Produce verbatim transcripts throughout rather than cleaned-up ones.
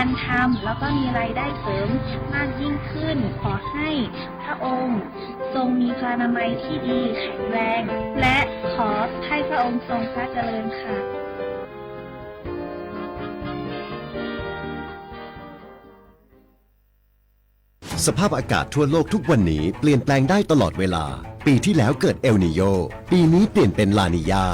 การทำแล้วก็มีรายได้เสริมมากยิ่งขึ้น ขอให้พระองค์ทรงมีพลานามัยที่ดีแข็งแรง และขอให้พระองค์ทรงพระเจริญค่ะ สภาพอากาศทั่วโลกทุกวันนี้เปลี่ยนแปลงได้ตลอดเวลา ปีที่แล้วเกิดเอลนีโญ ปีนี้เปลี่ยนเป็นลานีญา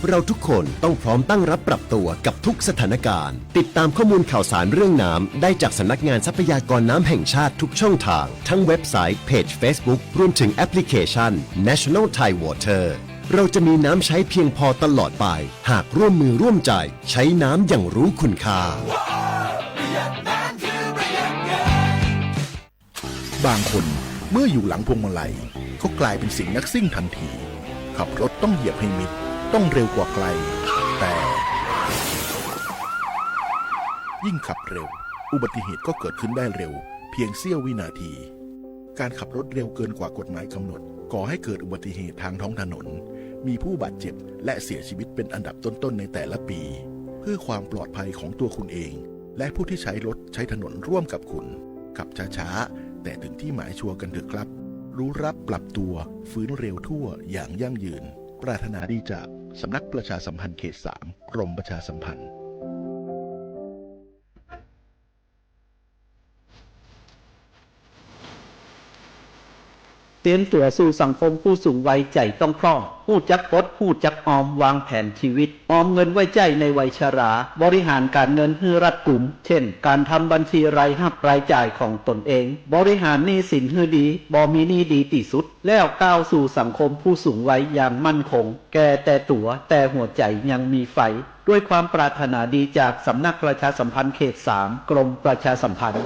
เราทุกคนต้องพร้อมตั้งรับปรับตัวกับทุกสถานการณ์ ติดตามข้อมูลข่าวสารเรื่องน้ำได้จากสำนักงานทรัพยากรน้ำแห่งชาติทุกช่องทาง ทั้งเว็บไซต์ เพจ Facebook รวมถึงแอปพลิเคชัน National Thai Water เราจะมีน้ำใช้เพียงพอตลอดไป หากร่วมมือร่วมใจใช้น้ำอย่างรู้คุณค่า บางคนเมื่ออยู่หลังพวงมาลัยก็กลายเป็นเสียงนักซิ่งทันที ขับรถต้องเหยียบให้มิด ต้องเร็วกว่าใคร แต่ ยิ่งขับเร็ว อุบัติเหตุก็เกิดขึ้นได้เร็ว เพียงเสี้ยววินาที การขับรถเร็วเกินกว่ากฎหมายกำหนด ก่อให้เกิดอุบัติเหตุทางท้องถนน มีผู้บาดเจ็บ และเสียชีวิตเป็นอันดับต้นๆในแต่ละปี เพื่อความปลอดภัยของตัวคุณเอง และผู้ที่ใช้รถใช้ถนนร่วมกับคุณ ขับช้าๆ แต่ถึงที่หมายชัวร์กันเถอะครับ รู้รับปรับตัว ฟื้นเร็วทั่วอย่างยั่งยืน ปรารถนาดีจากสำนักประชาสัมพันธ์เขตสาม กรมประชาสัมพันธ์ เตรียมตัวสู่สังคมผู้สูงวัย ใจ๋ต้องคล่อง ฮู้จักกด ฮู้จักออม วางแผนชีวิต ออมเงินไว้ใจ๊ในวัยชรา บริหารการเงินหื้อรัดกุม เช่น การทำบัญชีรายรับรายจ่ายของตนเอง บริหารหนี้สินหื้อดี บ่มีหนี้ดีตี้สุด แล้วก้าวสู่สังคมผู้สูงวัยอย่างมั่นคง แก่แต่ตั๋ว แต่หัวใจ๋ยังมีไฟ ด้วยความปรารถนาดีจากสำนักประชาสัมพันธ์เขตสาม กรมประชาสัมพันธ์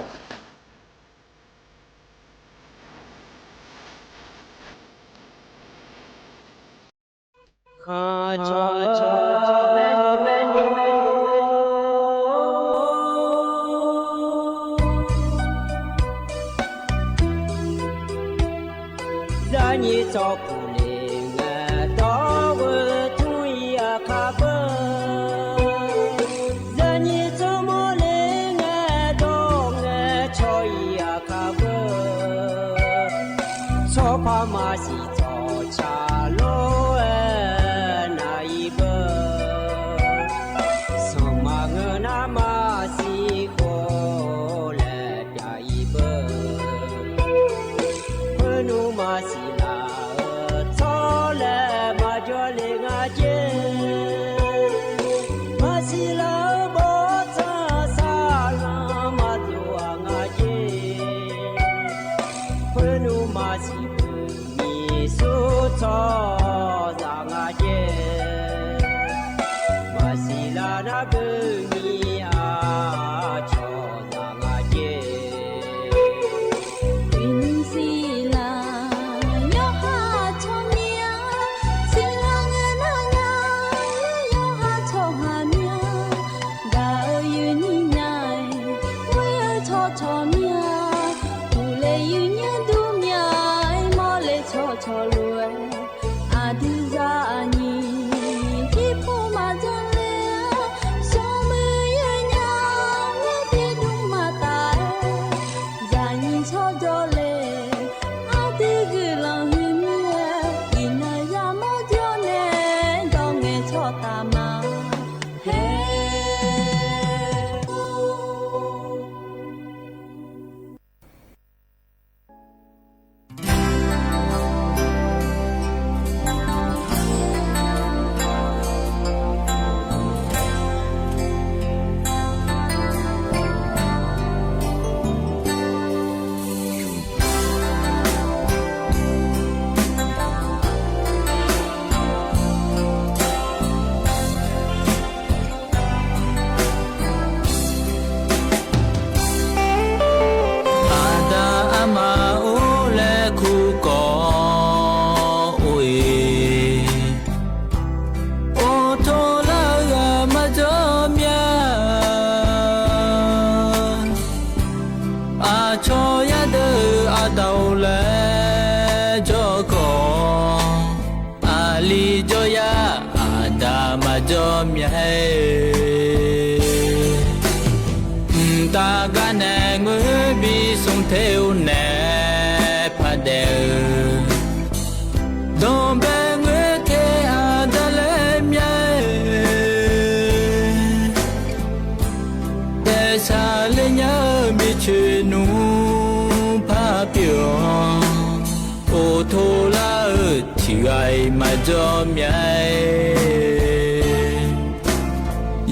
Zaqnyiq tsawrkuq le ngae dawr-eu tmr-ir aqkar beu. Zaqnyiq tsawrmawr le ngae dawr ngae cawr-ir aqkar beu. Tsawrpar maqsiq tsawrca lor-aer nav-ir beu. Sanqma ngeur nar maqsiq khof laer pyav-ir beu. Khoernmr maqsiq laf-eu tsawrlaer maqjawr le nga jer. Maqsiq laf-eu bawrtsanq saqlanq maqdov-aq nga jer. Khoernmr maqsiq beu nyiq sur tsawrhaqzaq nga jer. Maqsiq laf nar beu nyiq aqcawq zaq nga jer. Uiqnymr siqlar yawqha tsawrmyanr, siqlar ngae nar nya yawqha tsawrhaq myanr. Gaq-eu uiqnymr nya-aer, ghoer-eu tsawrcawq myanr, uqle uiqnymr dur myanr-aer, mawrle tsawrcawq lof-aer, aqdui zaqnyiq jirpov maqdzanr ler-a, smrmuiq Ghaq-iq maqjawr myav-aer,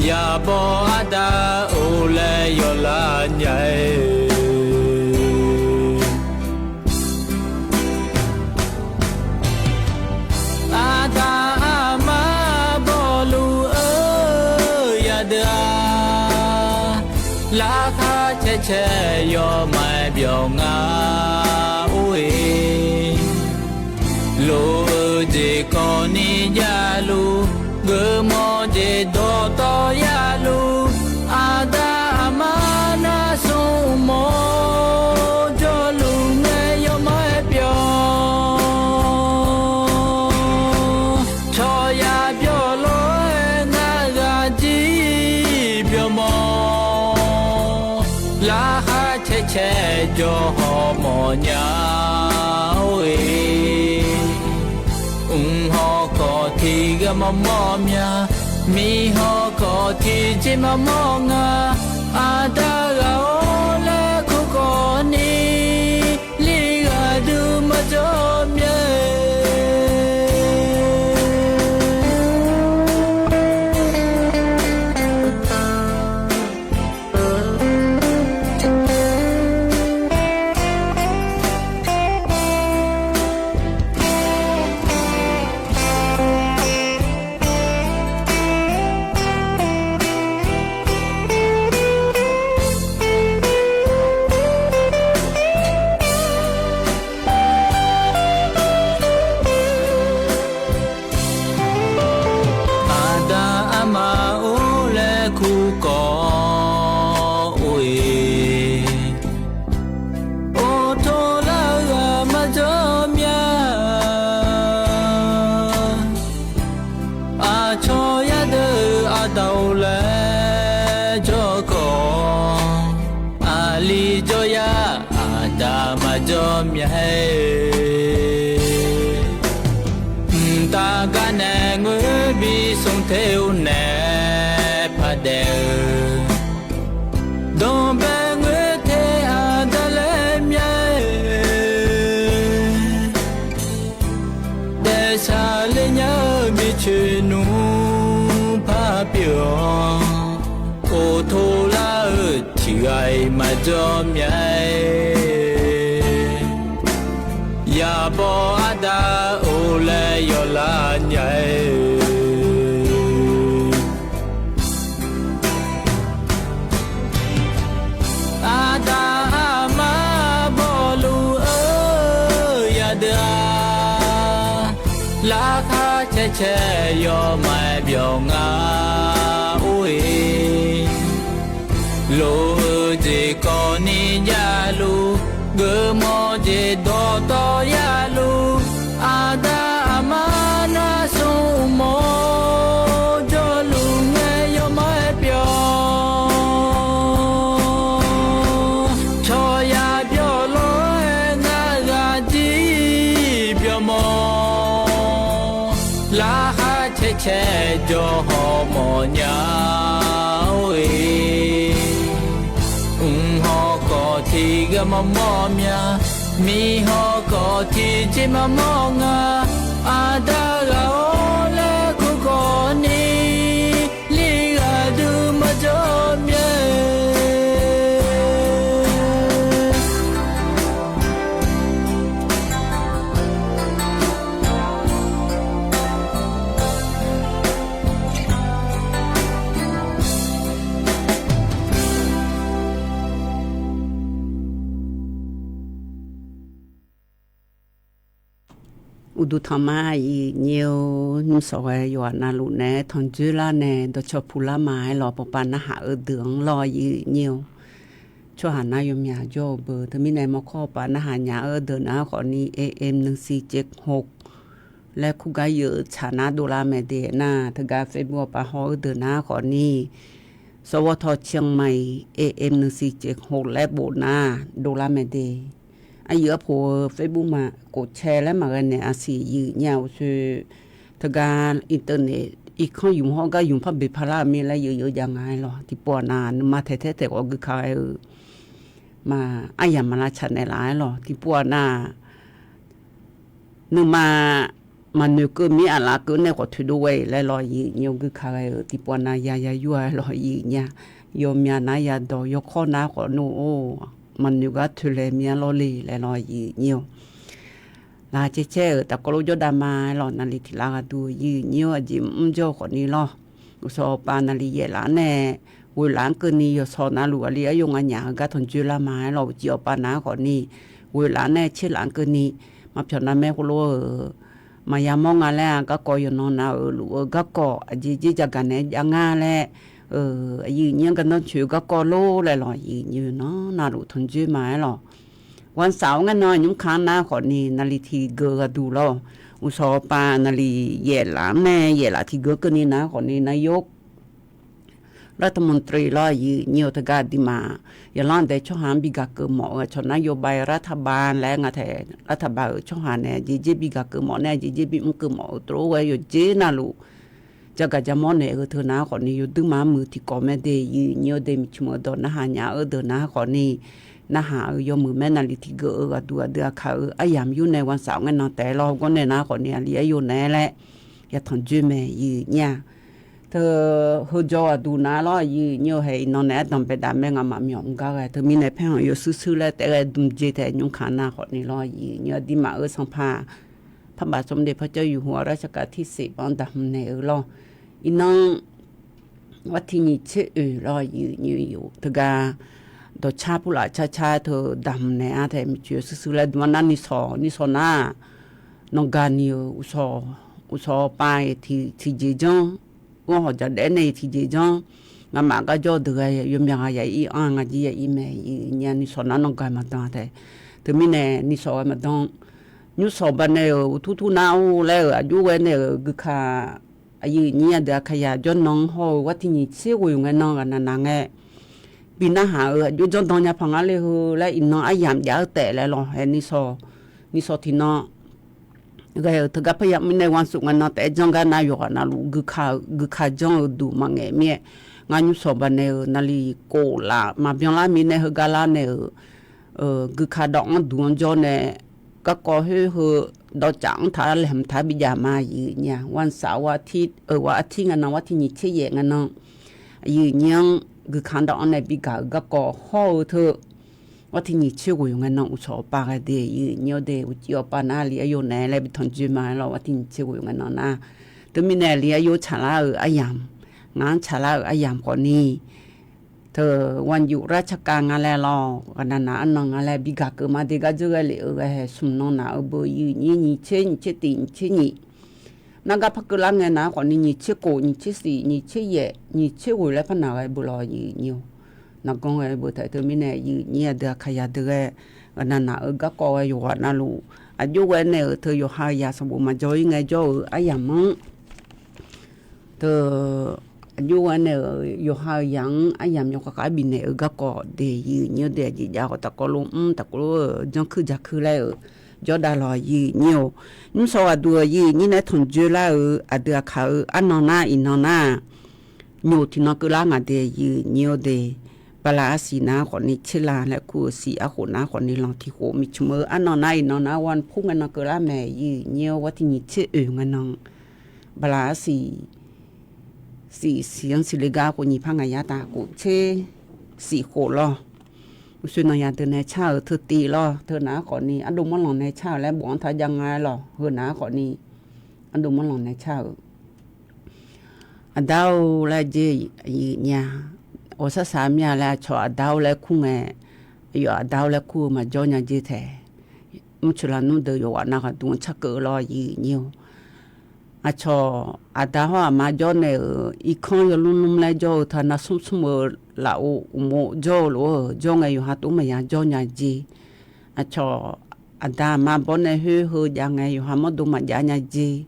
yaqbawr ardav of laer yawlar nya-aer. Aqda aqma bawluf-eu yadeuq-aq, larkhaq caercaer yawmaf-aer byawq nga or-e. Lof-eu jeq kawvni javluf, geufmawf jeq dawqtawv yavluf, aqda aqma nar smrmawf jawrluf ngae yawmaf-aer byawq. Tsawrya byawq lof-aer ngar ghaq jir byawq mawf, larkhaq caercaer jawr haw mawf nya or-e. Mq haw kawq tiq ghaq maqmawr mya, miq haw kawq tiq jeq maqmawr nga, aqda ghaq-awr laer kur kawvni, li ghaq dui maqjawr myav-aer. Aqda aqma or laer kur kawv or-e. Or tov lar-eu ghaq maqjawr myav. Aqcawq yadeuq aqdaq-or laer jawr kawv, aqli jawr yar aqda maqjawr myav-aer. Mqtav gar nae ngoer bi smr te-or nae paq daef-eu, danqbae ngoer te aqda laer myav-aer. Daefsaq ler nya-eu miqcoeq nmr par pyeuf-awr, or tov lar-eu tiq ghaq-iq maqjawr myav-aer. Yaqbawr ardav or laer yawlar nya-aer. Aqda aqma bawluf-eu yadeuq-a, larkhaq caercaer yawmaf-aer byawq nga or-e. Lof-eu jeq kawvni javluf, geufmawf jeq dawqtawv yavluf, aqda aqma nar smrmawf jawrluf ngae yawmaf-aer byawq. Tsawrya byawq lof-aer ngar ghaq jir byawq mawf, larkhaq caercaer jawr haw mawf nya or-e. Mq haw kawv tiq ghaq maqmawr mya, miq haw kawv tiq jeq maqmawr nga, aqda ghaq-or laer kur kawvni, li ghaq dui maqjawr myav-aer. Uqduq tanqma iqnyir-or, nymrshawq ghae yawqghaq navluf naeq-aer tanqdzoerlar nae dawqcawq puqlar ma-aer lawq, pawqpav narhaq-eu deuq-anr lawr iqnyir-or. Tsawrhaq nar yawmyaq jawr-eu beu teumirnae mawrkawr pawqpav narhaq nya-eu deuq nar khawfni A M nuisiq ceqhoq laer kurgar yeuq tsaq nar dovlar mae de nar, teugar Facebook pawqpav haw-eu deuq nar khawfni สวท เชียงใหม่ A M nuisiq ceqhoq laer bof nar dovlar mae de. Aqyuif arpoq-eu Facebook ma กดแชร์ laer maqghae naeq aqsiq yuif nya-euq soe, teugar internet irkanr yumq hawr gar yumq par beqpar lar-eu mir laer yeuq yeuq jav nga-aer lawq. Tiqpov-aq nav nuima taeq taer taeq khawf gui ka ghae-eu ma, aryamq maq lavtaq naeqlaf-aer lawq. Tiqpov-aq nav nuima maqnoeq keuv mir aqlaf keuv nae khawf toeqdov ghae-iq laer lawr, aqyuif aqnyir-or, guikaq ghae-euq tiqpov nav ya ya yur-a laer lawr, aqyuif aqnyir-a. Yawqmya nar yadawq yawkawr nar khawf nar-or, maqnoeq gar toeqlaeq mir-a lawr le laer lawr, aqyuif aqnyir-or. Laqcae caer-euq tafkawv lof jawrdav ma-aer lawr, naqli tiq lar ghaq duq, aqyuif aqnyir-or, aqjeq mr jawr-eu khawfni lawr. Uqshawq paq naqli yaef laf-anr nae ghoeq laf-anr keuvni yawqshawq navluf aqli aryov nganyaf-eu gar tanqjoe lar ma-aer lawr, uqcif awq paq nav-anr khawfni ghoeq laf-anr nae tser laf-anr keuvni, maqpyawq navmaer khoerlof-euq maqya mawr nga laer-aq, garkawv yawqnan nav-euq luf-eu garkawv aqjeq jeq jagaq naeq-aer jav ngar laer, aqyuif aqnyir-anr gardanr coeq-eu garkawv lor laer lawr, aqyuif aqnyir-or, navluf tanqjoe ma-aer lawr. วันเสาร์-anr ngae nan nymrkanq-anr nar khawfni naqli tiqgeuq ghaq duq lawr. Uqshawq paq naqli yaef laf-anr nae yaef laf tiqgeuq keuvni nar khawfni nar yawr รัฐมนตรี lawr, aqyuif aqnyir-or, teugar aqduimaf yaqlanr dae tsawrhaq-anr bi gaq keuv mawf-eu aqcawq nar yawbae รัฐบาล laer nga tae, รัฐบาล-euq tsawrhaq nae jeq jeq bi gaq keuv mawf nae jeq jeq bi mr keuv mawf-eu tov-aer ghae yawqjeq navluf jagaq jamawr naeq-eu teu nar khawfni yawduirma muiq tiqkawv mae de, aqyuif aqnyir-or, de miqcmq-eu dawq narhaq nya-eu deuq nar khawfni narhaq-euq yawmuiq mae. Naqli tiqgeuq-eu ghaq duq aqdui aqkaq-eu aryamq yur nae วันเสาร์-anr ngae nan taef-aer lawr, heugar nae nar khawfni aqli aryov naeq-aer laer yatanq joer mae, aqyuif aqnyir-a. Teu heujawr ghaq duq nar lawr, aqyuif aqnyir-or, hae iqnan nae ardanq baedaq mae, ngamaf myawq mr gar ghae teumirnae paerkhanq yawshuir shuir laer taef ghae dm jeq taef nymrkanq nar khawfni lawr, aqyuif aqnyir-or, aqduimaf-euq sanqpaq พระบาทสมเด็จพระเจ้าอยู่หัวรัชกาลที่สิบ-anr daqhmq naeq-eu lawr. Iqnan วันที่ nyiq tser oeq lawr, aqyuif aqnyir-or, teugar dawqcar purlaf carcar teu daqhmq naeq-ar tae miqcoeq yawshuir shuir laer dm-anr nar nishawq nishawq nar, nawqgaq ni-euq uqshawq paq-iq tiqjeq janr, ur hawq jaqdaef nae-iq tiqjeq janr, ngamaf gar jawr-eu deuq ghae yawmya ghaq ya ir-anr nga jir ya ir mae, aqyuif aqnyir-a. Nishawq nar nawqgaq maqdan tae, teumirnae nishawq ghae maqdan. Nymrshawq baqnaeq-euq uqtur tur nar-or laer-euq aqjox ghae nae-euq guikaq, aqyuif aqnyir aqdui aqkaqyaq jawrnan-anr hawr-eu วันที่ nyiq tser ghoeq ngae nan ghaqnaq naq ngae bi narhaq-euq aqjox janrdan nya paq ngar le heu laer iqnan aryamq jav-eu taef laer lawr, hae nishawq tiqnan ghae-euq teugar parya mirnae วันศุกร์ ngae nan taef-aer janr gar nar yawqghaq navluf guikaq janr-eu duq maqngaeq mir-aer, ngar nymrshawq baqnaeq-euq naqli kof laf maqbyan lar mirnae heugar lar nae-euq guikaq dawq-anr duq-anr jawr nae garkawv khoer heu dawqcaf-anr taq laeq hmq taq bijav ma, aqyuif aqnyir-a. วันเสาร์ วันอาทิตย์ ngae nan วันที่ nyiq tser yaef ngae nan, aqyuif aqnyir-anr guikaq dawq-anr nae bigaq-euq garkawv hawr-eu teu วันที่ nyiq tser ghoeq ngae nan uqshawq awqpav ghae de, aqyuif aqnyir-or, de uqcif awqpav nar aqli aryov naeq-aer laer bi tanqjoe ma-aer lawr, วันที่ nyiq tser ghoeq ngae nan nar. Teumirnae aqli aryov tsaqlar-euq aryamq, ngaq-anr tsaqlar-euq aryamq khawfni teu วันหยุดราชการ nga laer lawr, ghaqnaq naq arnan nga laer bigaq keuv ma de gar dzeur ghae lef-eu ghae hae smq nan naq-eu beu, aqyuif aqnyir, nyiq tser nyiq tser tiq nyiq tser nyiq, nargar par keuvlar ngae nar khawfni nyiq tser kof nyiq tser siq nyiq tser yaef nyiq tser ghoeq laer par naq ghae beu lawr, aqyuif aqnyir-or. Narganr ghae beu taef teumirnae aqyuif aqnyir aqdui aqkaqyaq deuq ghae ghaqnaq naq-eu garkawv ghae yawqghaq navluf aqjox ghae nae-euq teu yawqha-euq yaq sanqbof maqjawr-ir ngae jawr-eu aryamq-anr teu aqjox ghae nae-euq yawqha-euq yaq-anr aryamq yawkhav khav bifnaeq-eu garkawv de, aqyuif aqnyir-or, de aqjeq jav khawf tafkawv lof mr tafkawv lof-eu janrkuir jaqkuir laer-euq jawrdav lawr, aqyuif aqnyir-or. Nymrshawq ghaq duq aqyuif aqnyir nae tanqjoe lar-euq aqdui aqkaq-euq arnan nar iqnan nar nyoq tiqnan keuvlar ngaq de, aqyuif aqnyir-or, de bala arsiq nar khawfni tser la laer kur-eu siq arkhof nar khawfni lanq tiq khof miqcmq-eu arnan nar iqnan nar วันพุธ ngae nan keuvlar mae, aqyuif aqnyir-or, วันที่ nyiq tser oeq ngae nan bala arsiq siq siq-anr siqle gar khof nyiq par ngaq yar taq khof tser siq khof lawr. Uqshoe nanqyaq deuq nae car-euq teu tiv lawr, teu naq-ar khawfni ardov manrlanq nae car-euq laer bof-anr taq jav nga-aer lawr, heu naq-ar khawfni ardov manrlanq nae car-euq Aqda-or laer jer, aqyuif aqnyir-a, ghawqshaq shaq mir-a laer aqcawq aqda-or laer kur ngae, aqyawf aqda-or laer kur-eu maqjawr nya jer tae. Mrcoeq laf nmr deuq yawqghaq navghaq dmq-anr carkeuv lawr, aqyuif aqnyir-or. Aqcawq aqda hawr aqma jawr nae-euq irkanr yawlmr lmr laer jawr-eu teu nav smr smr-eu lafov uqmov jawr-eu lof-aer jawr ngae yawqha tov maqya jawr nya jer. Aqcawq aqda aqma bawr nae khoer heu jav ngae yawqha mawrdo maqjav nya jer.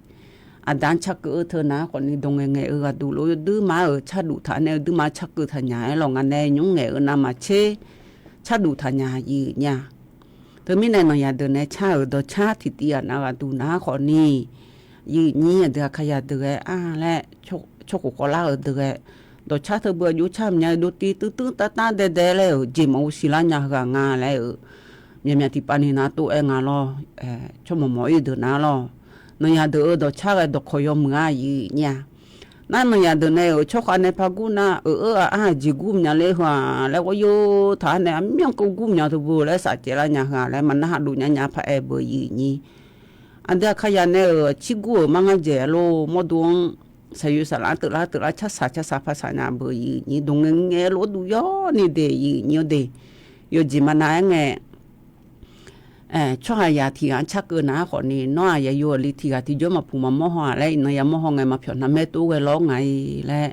Aqda-anr carkeuv-eu teu nav-ar khawfni dawq ngaeqngaeq-eu ghaq duq lof-aer duirma-euq carduf taq nae-eu duirma carkeuv taq nya-aer lawq, ngaq nae nymr ngaeq-eu navmaqtser carduf taq nya, aqyuif aqnyir-a. Teumirnae nanqyaq deuq nae car-euq dawqcar tiqtiv ghaq navghaq duq nar-ar khawfni, aqyuif aqnyir aqdui aqkaqyaq deuq ghae-a laer tsawrkhof khawvlar-euq deuq ghae, dawqcar teu beu aqjox car maqnya-eu dovtiv tuirtuir tartar daedae laer-euq jeq maqghov siqlar nya heughaq nga laer-euq myaqmyaq tiqpav ni nar tov-aer nga lawr. Tsawrmawq mawq-ir deuq nar lawr. Nanqyaq deuq-euq dawqcar ghae dawqkawq yawmuiq-a aqyuif nyir-a. Nar nanqyaq deuq nae-euq tsawrkhav nae par gur nar, euq-eu aq-anr aqjeq gur mya ler heu-aq laer ghawr yov taq-ar nae, aqmyanluf gur mya teu beu laer safcaev lar nya heu-aq laer maqnar haq dov nya nya paq-aer beu aqyuif nyir. Aqdui aqkar ya nae-euq cirgur-euq mar ngar dzaeq lor mawrdo-anr saqyoeq saqlaq-anr teuvlar teuvlar carsaq carsaq parsaq nya beu aqyuif nyir, dawq ngae ngae lof-aer duv yawr ni de aqyuif nyir-eu de. Yawqjeq maqnav-aer ngae, tsawrhaqzaq tiq ghaq-anr carkeuv nar-ar khawfni, nawr-aq yaqyo-aq li tiq ghaq tiqjawr maqpuq maqmawr haw-aq laer, iqnan yamawr haw ngae maqpyawq navmaer tov ghae lawr nga-i laer,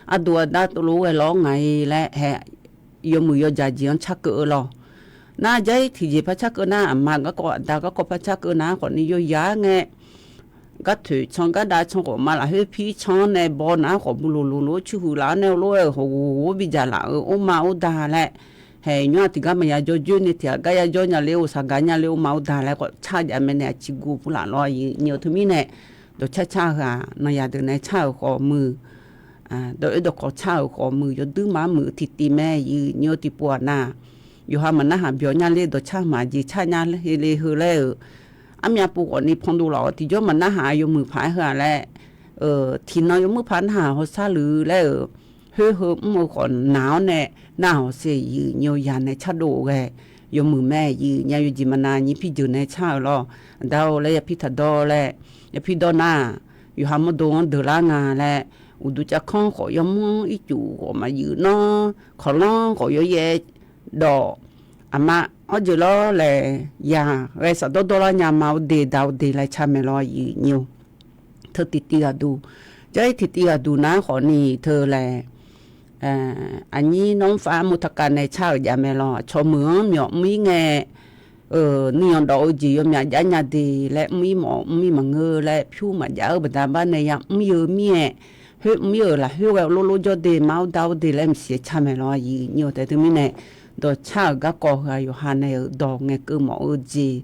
ardov ardav tov lof ghae lawr nga-i laer, hae, yawmuiq yawdzaq jeq-anr carkeuv-eu lawq. Nar jair tiqjeq par carkeuv nar, aqma garkawv aqda garkawv par carkeuv nar-ar khawfni, yawyaq-ar ngae, gartoeq can gardav can khawf ma lafkhoer pir can-anr nae baw nar-ar khawf, bu loqloq lof-aer cuirhuiq laf-awr nae lof-aer-euq hawq ghoq ghoq-awr bidzaq laf-euq or ma or da laer, hae, nymr-aq tiqgar maqya jawr joer ni tiq ghaq gar ya jawr nya ler-eu, saqgaq nya ler or ma or da laer khawf car jav mae nae, aqcir guv pur laf lawr aqyuif nyir-eu teumirnae, dawqcar car heu-aq nanqyaq deuq nae car-euq khawf muiq, dawq-oer dawqkawq car-euq khawf muiq, yawduir maqmuiq-eu tiqtiv mae aqyuif nyir-eu tiqpov-aq nar, yawqha maqnarhaq byawq nya ler dawqcar maqjeq car nya le heu laer-euq, armyav pov khawfni pandov laf-awr tiqjawr maqnarhaq yawmuiq paq-aer heu-aq laer, tiqnan yawmuiq paq narhaq hawsar luiq laer-euq, khoer heu mr-eu khawf naq-awr nae, nar hawsher aqyuif nyir-eu yaq nae cardov-eu ghae, yawmuiq mae aqyuif nyir-a. Yawjeq maqnav nyir pir jeuq nae car-euq lawr. Aqda-or laer yapir taqdawr laer, yapir dawr nar, yawqha mawrdo-anr deuq lar nga laer, uqduq cavkanr khawf yawmanr ircuf khawf maqyuif nanr, kawqlanr khawf yawyaev dawq, aqma, awr jeuq lawr laer, yaq ghae safdawr dawrlar nya ma or de da or de laer car mae lawr aqyuif nyir-or. Teu tiqtiv ghaqduq, jarir tiqtiv ghaqduq nar khawfni teu laer, aqnyir nawr mrfar murtaqkav nae car-euq jav mae lawr. Aqcawq meuq-anr myawf mr-ir ngae, nuiyanq dawf-eu jeq yawmyaq jav nya de laer mr-ir mawf mr-ir maqngeur laer pyur maqjav-eu baqda bar nae ya mr-ir-eu mir-aer, khoer mr-ir-euq lafkhoer ghae lorlor jawr de ma or da or de laer maqsiq car mae lawr aqyuif nyir-or. Tae teumirnae, dawqcar-euq garkawv heu-aq yawqha nae-euq dawq ngaeqkeuv mawf-eu jeq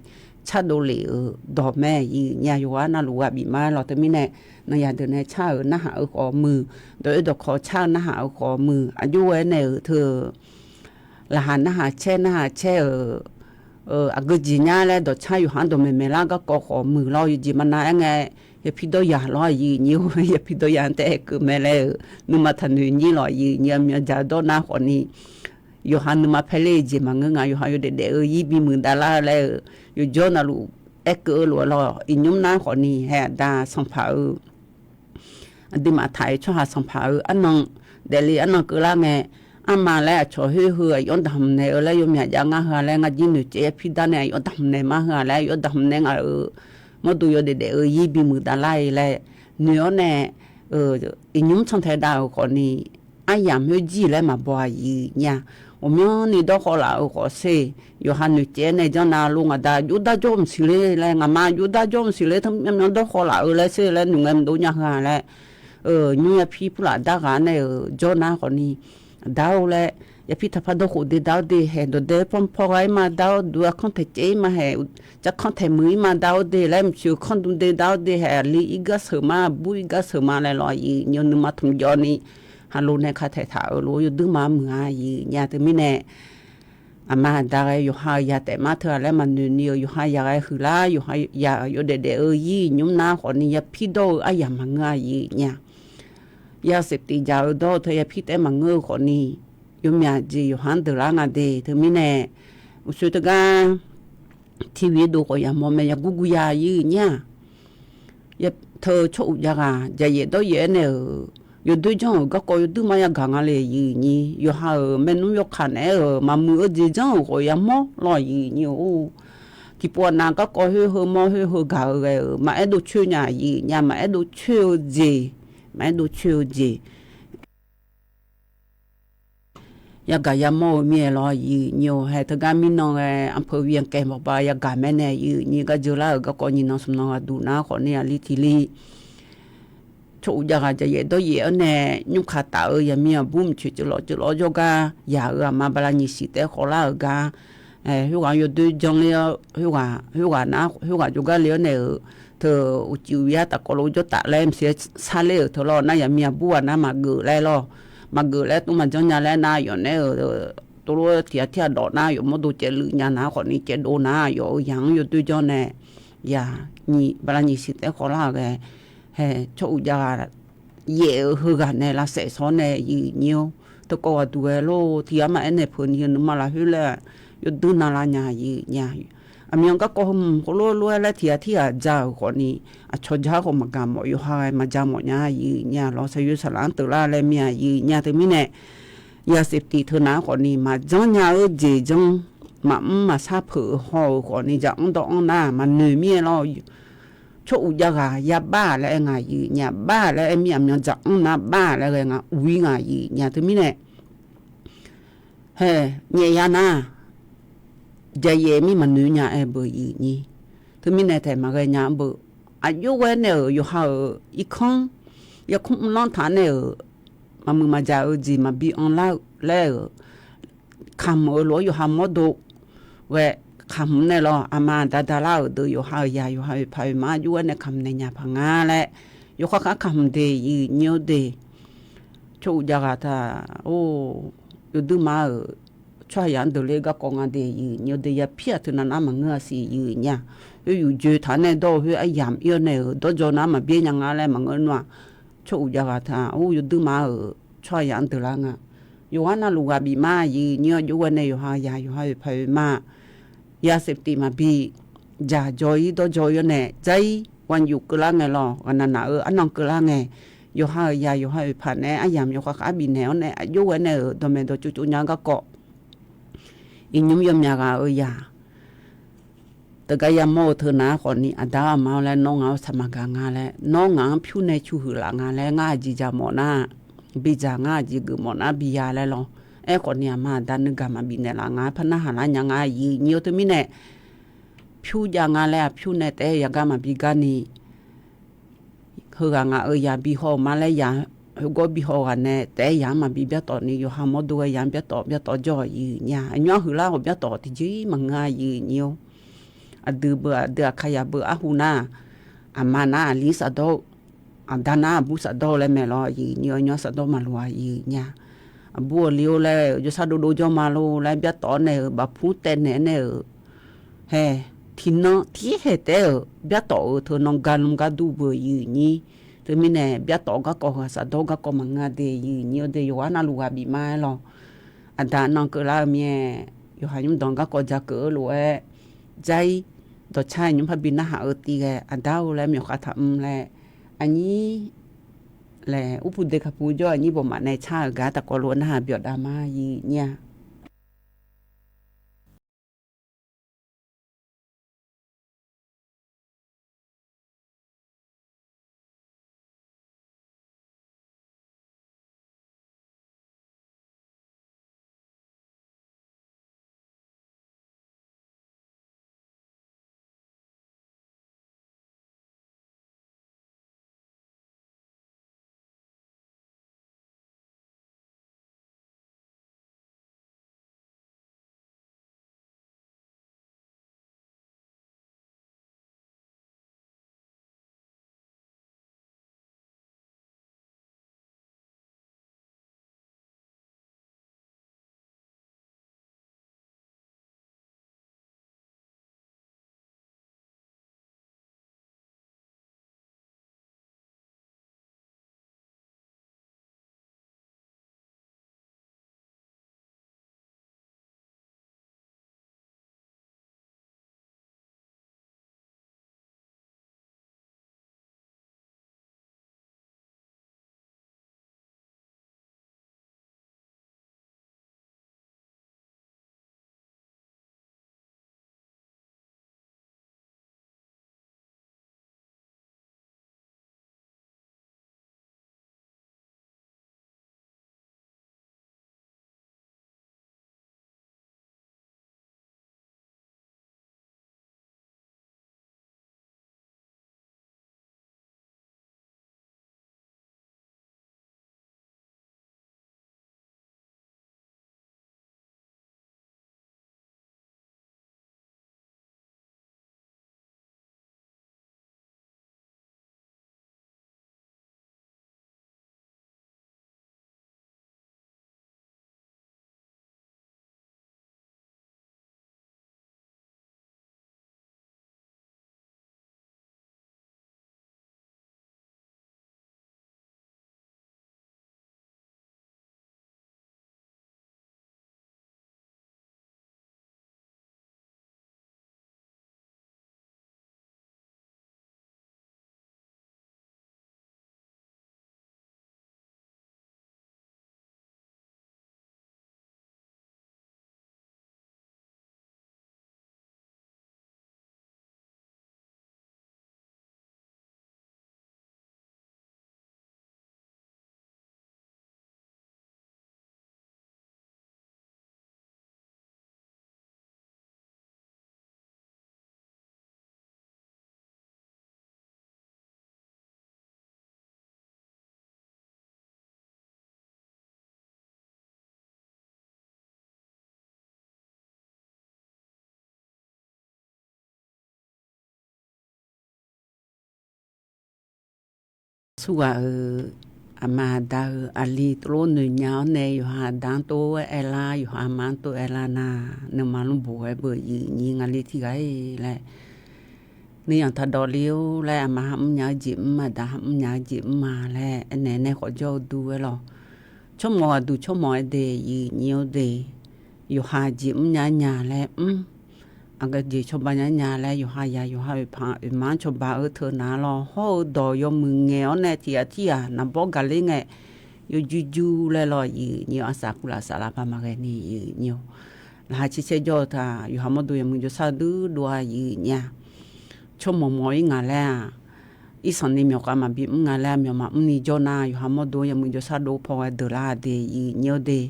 cardov lef-euq dawq mae aqyuif nyir-a. Yawqghaq navluf ghaq bif ma-aer lawr teumirnae, nanqyaq deuq nae car-euq narhaq-eu khawf muiq, dawq-oer dawqkawq car-eu narhaq-eu khawf muiq, aqjox ghae nae-euq teu laqkhaq narhaq caer narhaq caer-euq aqgeujeq nya laer dawqcar yawqha-anr dawqmaeq maeq lar garkawv khawf muiq lawr. Yawjeq maqnav-aer ngae, yapir dawr yaq lawr aqyuif nyir-or. Yapir dawr yaq-anr taef-aer keuv mae laer-euq nuima taqnoeq nyir lawr aqyuif nyir-a. Myavdzaq dawr nar khawfni, yawqha nuima paer ler-eu jeq maqngeur nga. Yawqha yawdaef daef-eu ir bimuiq davlar-eu laer-euq yawqjawr navluf aerkeuv-eu lof-aer lawr. Iqnymr nar khawfni hae aqda sanqpaq-eu aqduimaf taq-euq tsawrhaq sanqpaq-eu arnan, daefle arnan keuvlar ngae, arma laer aqcawq khoer heu aqyawf-anr daqhmq naeq-eu laer yawmyaq jav ngar heu-a laer ngar jir noeqcaev yapir dar nae aqyawf-anr daqhmq naeq ma heu-a laer aqyawf-anr daqhmq naeq ngaq-euq mawrdo yawdaef daef-eu ir bimuiq davlar-ir laer noeq-awr nae, iqnymr cantae dav-euq khawfni, aryamq khoer jir laer maqbaw aqyuif nyir-a. Ghawqmyanrni dawrkhawv laf-euq khawf sher, yawqha noeqcaev-aer nae janr nav lo ngaqda jov dar jawr mqsiq ler laer ngaqma jov dar jawr mqsiq ler teu myavmyav dawrkhawv laf-eu laer sher laer noeqngae maqdov nya heu-a laer, nymr yapir purlaf dar ghaq nae-euq jawr nar khawfni, dar-or laer, yapir taqpar dawrkhof de dar-awr de hae dawqdae panpaw gha-ir ma dar-awr duq-a kanr taeq caev-ir ma hae, cavkanr taeq muiq-ir ma dar-awr de laer mqsiq-eu kanr dm de dar-awr de hae aqli ir gar sheuq ma bur ir gar sheuq ma laer lawr aqyuif nyir-or. Nuima tmq jawv ni halo nae ka taeq taq-euq lof-aer yawduir ma muiq-a aqyuif nyir-a. Teumirnae, aqma aqda ghae yawqha-euq yaq taef mar teu-a laer maqnoeq ni-euq yawqha yaq ghae huiqlar yawqha yaq yawdaef daef-eu ir iqnymr nar khawfni yapir dawr-eu aryamq maqngeur aqyuif nyir-a. Yasiq tiqjaq-eu dawr-eu teu yapir taef maqngeur-eu khawfni, yawmyaq jeq yawqha-anr deuq lar nga de. Teumirnae, uqshoe teugar TV-aer dov khawf yamawr mae, yagur gur ya ir nyir-a. Teu tsawr uq jav ghaq jaqyaef dawryaef-aer nae-euq yawdoer janr-euq garkawv yawduir mar yagaq nga le aqyuif nyir. Yawqha-euq maernmr yawkaq naeq-aer-euq maqmuiq-eu jeq janr-euq khawf yamawr lawr aqyuif nyir-or. Tiqpov aqnav garkawv khoer heu mawr khoer heu gaq-eu ghae-euq maqaer dov coer nya aqyuif nyir-a. Maqaer dov coer-eu jeq, maqaer dov coer-eu jeq yagaq yamawr-eu mir-aer lawr aqyuif nyir-or. Hae teugar mirnan ghae anpeuq viq anqkaeq maqbav yagaq mae nae aqyuif nyir gar jeular-euq garkawv nyiq nan smq nan ghaq duq nar khawfni aqli tiq li tsawr uq jav ghaq jaqyaef dawryaef-awr nae nymrkaq taf-eu yaqmiq aqbur mqcoeq ceuvlawf ceuvlawf-awr jawrgar yaq-euq aqma bala nyiq siq taef-aer khawvlar-euq gar, khoerghaq yawdoer janr ler-awr, khoerghaq, khoerghaq nar, khoerghaq jawrgar le-awr nae-euq teu uqcif uqyar tafkawv lof jawr taf laer mqsiq-aer sar ler-euq teu lawr nar yaqmiq aqbur ghaq nar maqgeuf laer lawr. Maqgeuf laer tmr maqjanr nya laer nar yawf naeq-euq tov lof-aer tiq ghaq tir ghaq dawf nar yawf mawrdo caevluiv nya nar khawfni caevdov nar yawf-euq yaq-anr yawdoer janr nae yaq nyiq bala nyiq siq taef khawf lar-euq ghae, hae, tsawr uq jav ghaq yaef-euq heughaq nae lavsaef shawr nae yif nyir-awr, teukawv ghaq duq ghae lor, tiq ghaq maqaer nae peuq ni yawnuima lafkhoer laer yawdui navlar nya yif nya. Aqmyan garkawv heu mq khoerlof lof-aer laer tiq ghaq tirghaq ja-euq khawfni, aqcawq ja khawf maqgaq mawf, yawqha ghae maqja mawf nya yif nya lawr, saqyoeq saqlaq-anr teular laer mir-a yif nya. Teumirnae yaqseftiq teunav-anr khawfni maqjanr nya-eu jeq janr, maqmr maqshar peuq-eu haw-euq khawfni jaq-anr dawr-anr nar maqnoeq mir-aer lawr. Tsawr uq jav ghaq yabar laer aer nga yif nya, bar laer aer mir, aqmyan jaq-anr nar bar laer ghae nga uq-ir nga yif nya. Teumirnae hae, nyaef ya nar jaqyaef mir maqnoeq nya-aer beu yif nyir. Teumirnae taef maqghae nya beu. Aqjox ghae nae-euq yawqha-euq irkanr, yarkmr mrlanr taq nae-euq maqmuiq maqjaq-eu jeq maqbi anrlar-eu laer-euq kamq-euq lof-aer yawqha mawrdo ghae kamq nae lawr, aqma aqda dalar-euq deuq yawqha-euq yaq yawqha oeq paq oeq ma aqjox ghae nae kamq naeq nya paq nga laer, yawkhav khav kamq de yif nyir-awr de. Tsawr uq jav ghaq taq-or, yawduima-euq tsawrhaqzaq-anr deuq ler garkawv nga de yif nyir-awr de, yapir-aq teunav nar maqngeur-a siq yif nya. Oe yuf joe taq nae dawr-eu khoer aryamq ir-awr nae-euq dawrjaw nar maqbyaer nya nga laer maqngeur nar-aq, tsawr uq jav ghaq taq-or, yawduima-euq tsawrhaqzaq-anr deuq lar nga. Yawqghaq navluf ghaq bif ma yif nyir-awr, aqjox ghae nae yawqha yaq yawqha oeq paq oeq ma yaqseftiq maqbi jaq jaw-ir dawrjaw-ir-awr nae dzar-ir ghaq yuf keuvlar ngae lawr, ghaqnaq naq-eu arnan keuvlar ngae, yawqha-euq yaq yawqha oeq paq nae aryamq yawkhav khav bifnaeq-awr nae aqjox ghae nae-euq dawqmaeq dawqtsov tsov nya garkawv iqnymr yawmyaq ghaq-euq yaq teugar yamawr-eu teunav-anr khawfni, aqda-awr aqma-awr laer nawr ngaq-anr saqmaq gaq nga laer, nawr ngaq-anr pyur nae cu huiq laf nga laer, ngar aqjeq jaq mawf nar bidzaq, ngar aqjeq geuf mawf nar biya laer lawr. Aerkhawfni aqma aqda nuigaq maqbif naeqlaf nga-aer par narhaq lar nya nga yif nyir-awr teumirnae pyur jav nga laer aqpyur nae taef-aer yagar maqbi garni, heughaq ngaq-euq yaq bi haw-euq ma laer yaq khoergawr bi haw ghaq nae taef-aer yaq-anr maqbi byartawf ni, yawqha mawrdo ghae yaq-anr byartawf byartawf jawr-awq yif nya. Aqnymr arhuiq lar-awq byartawf tiqjeq maqngeur-a yif nyir-awr, aqdui beu aqdui aqkaqyaq beu arhu nar, aqma nar aqli safdawr-eu, aqda nar aqbur safdawr-eu laer mae lawr yif nyir-awr, aqnymr safdawr maqloq-a yif nya. Aqbur aqli-or laer-euq jawrsar dovdov jawr ma lor laer byartawf-awr nae-euq bafpur taev naeq-aer nae-euq hae, tiqnan tirhaeq taef-aer-euq byartawf-euq teunan garlmr gar dur beu yif nyir. Teumirnae byartawf garkawv heughaq safdawr garkawv maqngeur-a de yif nyir-awr de, yawqghaq navluf ghaq bif ma-aer lawr. Aqda nan keuvlar-eu mir-aer, yawqha nymr danq garkawv ja keuv-eu lof-aer, dzar-ir dawqcar-aer nymr parbi narhaq-eu tiv ghae, aqda-or laer myawqkhav taq mr laer, aqnyir laer, urpuq de kaqpuq jawr aqnyir bawqmaf nae car-euq gar taqkawv lof-aer narhaq byawf dav ma yif nyir-a. Surghaq-euq aqma aqda-eu aqli tov lof noeq nya-awr nae yawqha aqda-anr tov-aer aerlar, yawqha aqma-anr tov aerlar nar, nuima lmrboq-aer beu yiq nyi ngaqli tiqghaq-iq laer, nuiyanq taqdawv le-or laer, aqma hamr nya-eu jeq mr, aqda hamr nya-eu jeq mr ma laer aernaeq nae khawf jawr-eu dur-aer lawq. Tsawrmawq aqduq tsawrmawq-aer de yiq nyi-awr de, yawqha jeq mr nya nya laer mr, aqgeu jeq cawba nya nya laer yawqha yaq yawqha oeqpaq oeqma-anr cawba-eu teu nar lawr, hawr-eu dawq yawmuiq ngaeq-awr nae tiq ghaq tirghaq naqbawr gaqler ngae, yawjuir jur laer lawr yiq nyi-awr, aqsaq kuvlaf saflar paq maqghae ni yiq nyi-awr, laqkhaq caer caer jawr-eu taq yawqha mawrdo yawmuiq jawrshar duidov-a yiq nyi-a. Tsawrmawq mawq-ir ngaq laer-aq, irsanq ni myawqkhav maqbi mr nga laer, myawq maqmr ni jawr nar, yawqha mawrdo yawmuiq jawrshar dov paw ghae deuq lar de yiq nyi-awr de.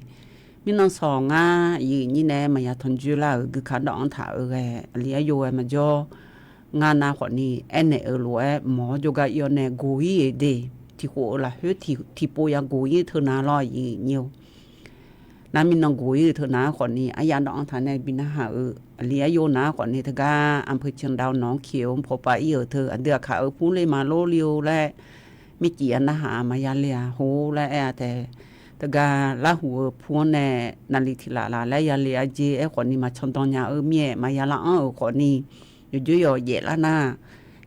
Mirnan sawq ngar yiq nyi nae maqya tanqjoer lar-euq guikaq dawv-anr taq-eu ghae, aqli aryov ghae maqjawr. Ngar nar khawfni aernaeq-euq lof-aer mawq-awr jawrgar ir-awr nae goq-ir-euq de, tiqkhof-eu lafkhoer tiqpov ya goq-ir teu nar lawr yiq nyi-eu. Nar mirnan goq-ir-eu teu nar-anr khawfni aryav dawv-anr taq nae bi narhaq-eu, aqli aryov nar khawfni teugar anqpeu candav nawq-anr keq-eu mr pawpav ir-euq teu aqdui aqkaq-euq pur le maqlor le-eu laer, mircif ya narhaq maqya le-aq hor laer aer-a tae. Teugar larhuq-eu pur-anr nae naqli tiq laf laf laer ya le-a jeq aer khawfni maqcan dan nya-eu mir-aer maqya lar anr-euq khawfni, yawqjoer yawq jaef lar nar,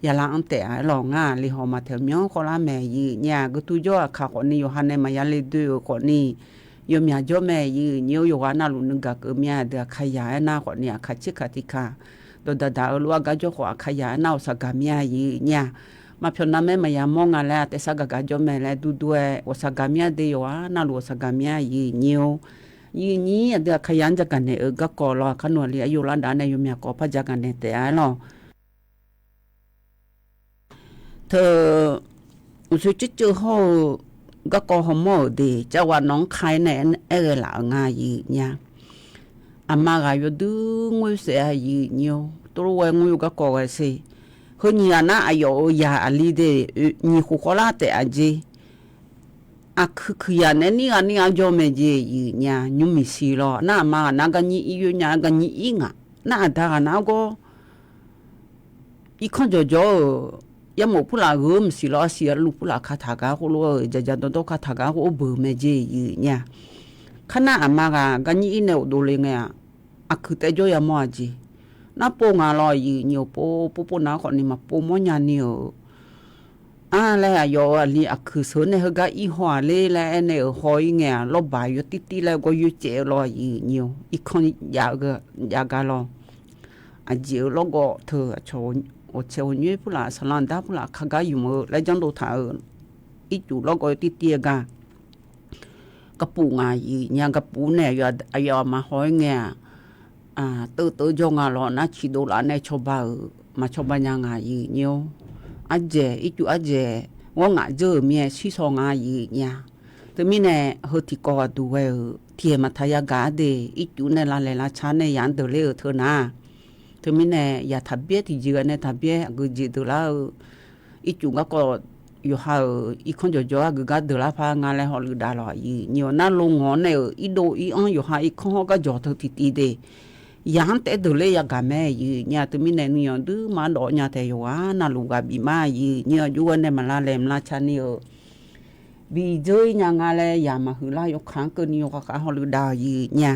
ya lar anr taef-a aer lawq. Ngar aqli haw maqtaeq-eu myanr khawvlar mae yiq nyi-a. Geutur jawr-eu aqkaq khawfni yawqha nae maqya le doe-euq khawfni, yawmyaq jawr mae yiq nyi-eu. Yawqghaq navluf nuigaq keuv mir-a, aqdui aqkaq yaq-aer nar khawfni aqkaq tser kaq tiq kaq dawqdaq daq-eu lof-aer gar jawr khawf aqkaq yaq-aer nar ghawqshaq gaq mir-a yiq nyi-a. Maqpyawq narmaer maqya mawr nga laer taef sar gaq gaq jawr mae laer dur dur-aer ghawqshaq gaq mir-a de, yawqghaq navluf ghawqshaq gaq mir-a yiq nyi-eu. Yiq nyi aqdui aqkaq yaq-anr jagaq naeq-euq garkawv lawr, aqkar nawq aqli aryov lar dav nae yawmyaq kawv par jagaq naeq taef-a aer lawq. Teu uqshoe ceuv ceuv hawr-eu garkawv hawmawr-euq de, cavghaq nawq-anr ka-aer nae aer ghae laf-euq nga yiq nyi-a. Aqma ghaq yawdui ngoer saef-a yiq nyi-eu, tov lof ghae ngoer-eu garkawv ghae ser. Heu nyiq ghaq nar aqyawf-euq yaq aqli de, nyiq khof khawvlar taef-a jeq. Aqkuiq kuiq yaq nae nir ghaq nir ghaq jawr mae jeq yiq nyi-a. Nymr miq siq lawr nar, aqma ghaq nar garnyir ir yoer nya-aer garnyir ir ngaq nar, aqda ghaq nar gawr irkanr jawqjawr-euq yarmof purlaf gheu-eu maqsiq lawr, arsiq arluv purlaf kataq gar khoerlof-eu jaqjaq dawrdawr kataq gar khoer beuq mae jeq yiq nyi-a. Kar nar aqma ghaq garnyir ir nae ghofdov le ngae-aq, aqkuiq taef jawr yamawr-a jeq. Nar pov ngaq lawr yiq nyi-eu, pov pov pov nar khawfni maqpov mawrnya ni-euq. Ar laer aqyawf-euq aqli aqkuiq sheuq nae heugar ir haw-aq ler laer aernaeq-euq haw-ir ngae-aq, lawrbaq yaw tirtir laer gawr yoer caev-eu lawr yiq nyi-eu, irkanr jav gar lawr. Aqjeq-euq lawrgawv teu aqcawq ghawqtsaeq ghawqnyoer purlaf, saqlanq dar purlaf, ka gar ymq-eu laer janrdov taq-euq ircuf lawrgawv yaw tirtir-eu gar, garpuf ngaq yiq nyi-a. Garpuf nae aqyawf aqma haw-ir ngae-aq, teuvteuv jawr nga lawr nar, ciqdov laf nae cawba-euq maqcawba nya ngaq yiq nyi-or. Ardzaeq ircuf ardzaeq ghawr ngaq dzeur-euq mir-aer shirsaw nga yiq nyi-a. Teumirnae heu tiqkawv ghaqduq ghae-euq tiqhaeq maqtaq yagaq-ar de, ircuf nae lavlaeq lavca nae yaq-anr deuq ler-euq teu nar, teumirnae yaq taqbyaer tiqjeq ghae nae taqbyaer aqgeujeq deuq lar-eu, ircuf garkawv yawqha-euq irkanr jawqjawr-aer aqgeugar deuq lar par nga laer hawluiv dav lawq yiq nyi-awr. Nar lo ngawq-anr nae-euq irdo ir-anr yawqha irkanr hawr gar jawq teu tiqtiv de, yaq-anr taef-aer deuq ler yagaq mae yiq nyi-a. Teumirnae nuiyanq duima dawv nya taef yawqghaq navluf ghaq bif ma yiq nyi-awr. Jov ghae nae maqlav laeq maqlav ca ni-euq bi dzeur-ir nya nga laer yaq maqhuiq lar yawkaq-anr keuvni yawkhav khav hawluiv dav-awq yiq nyi-a.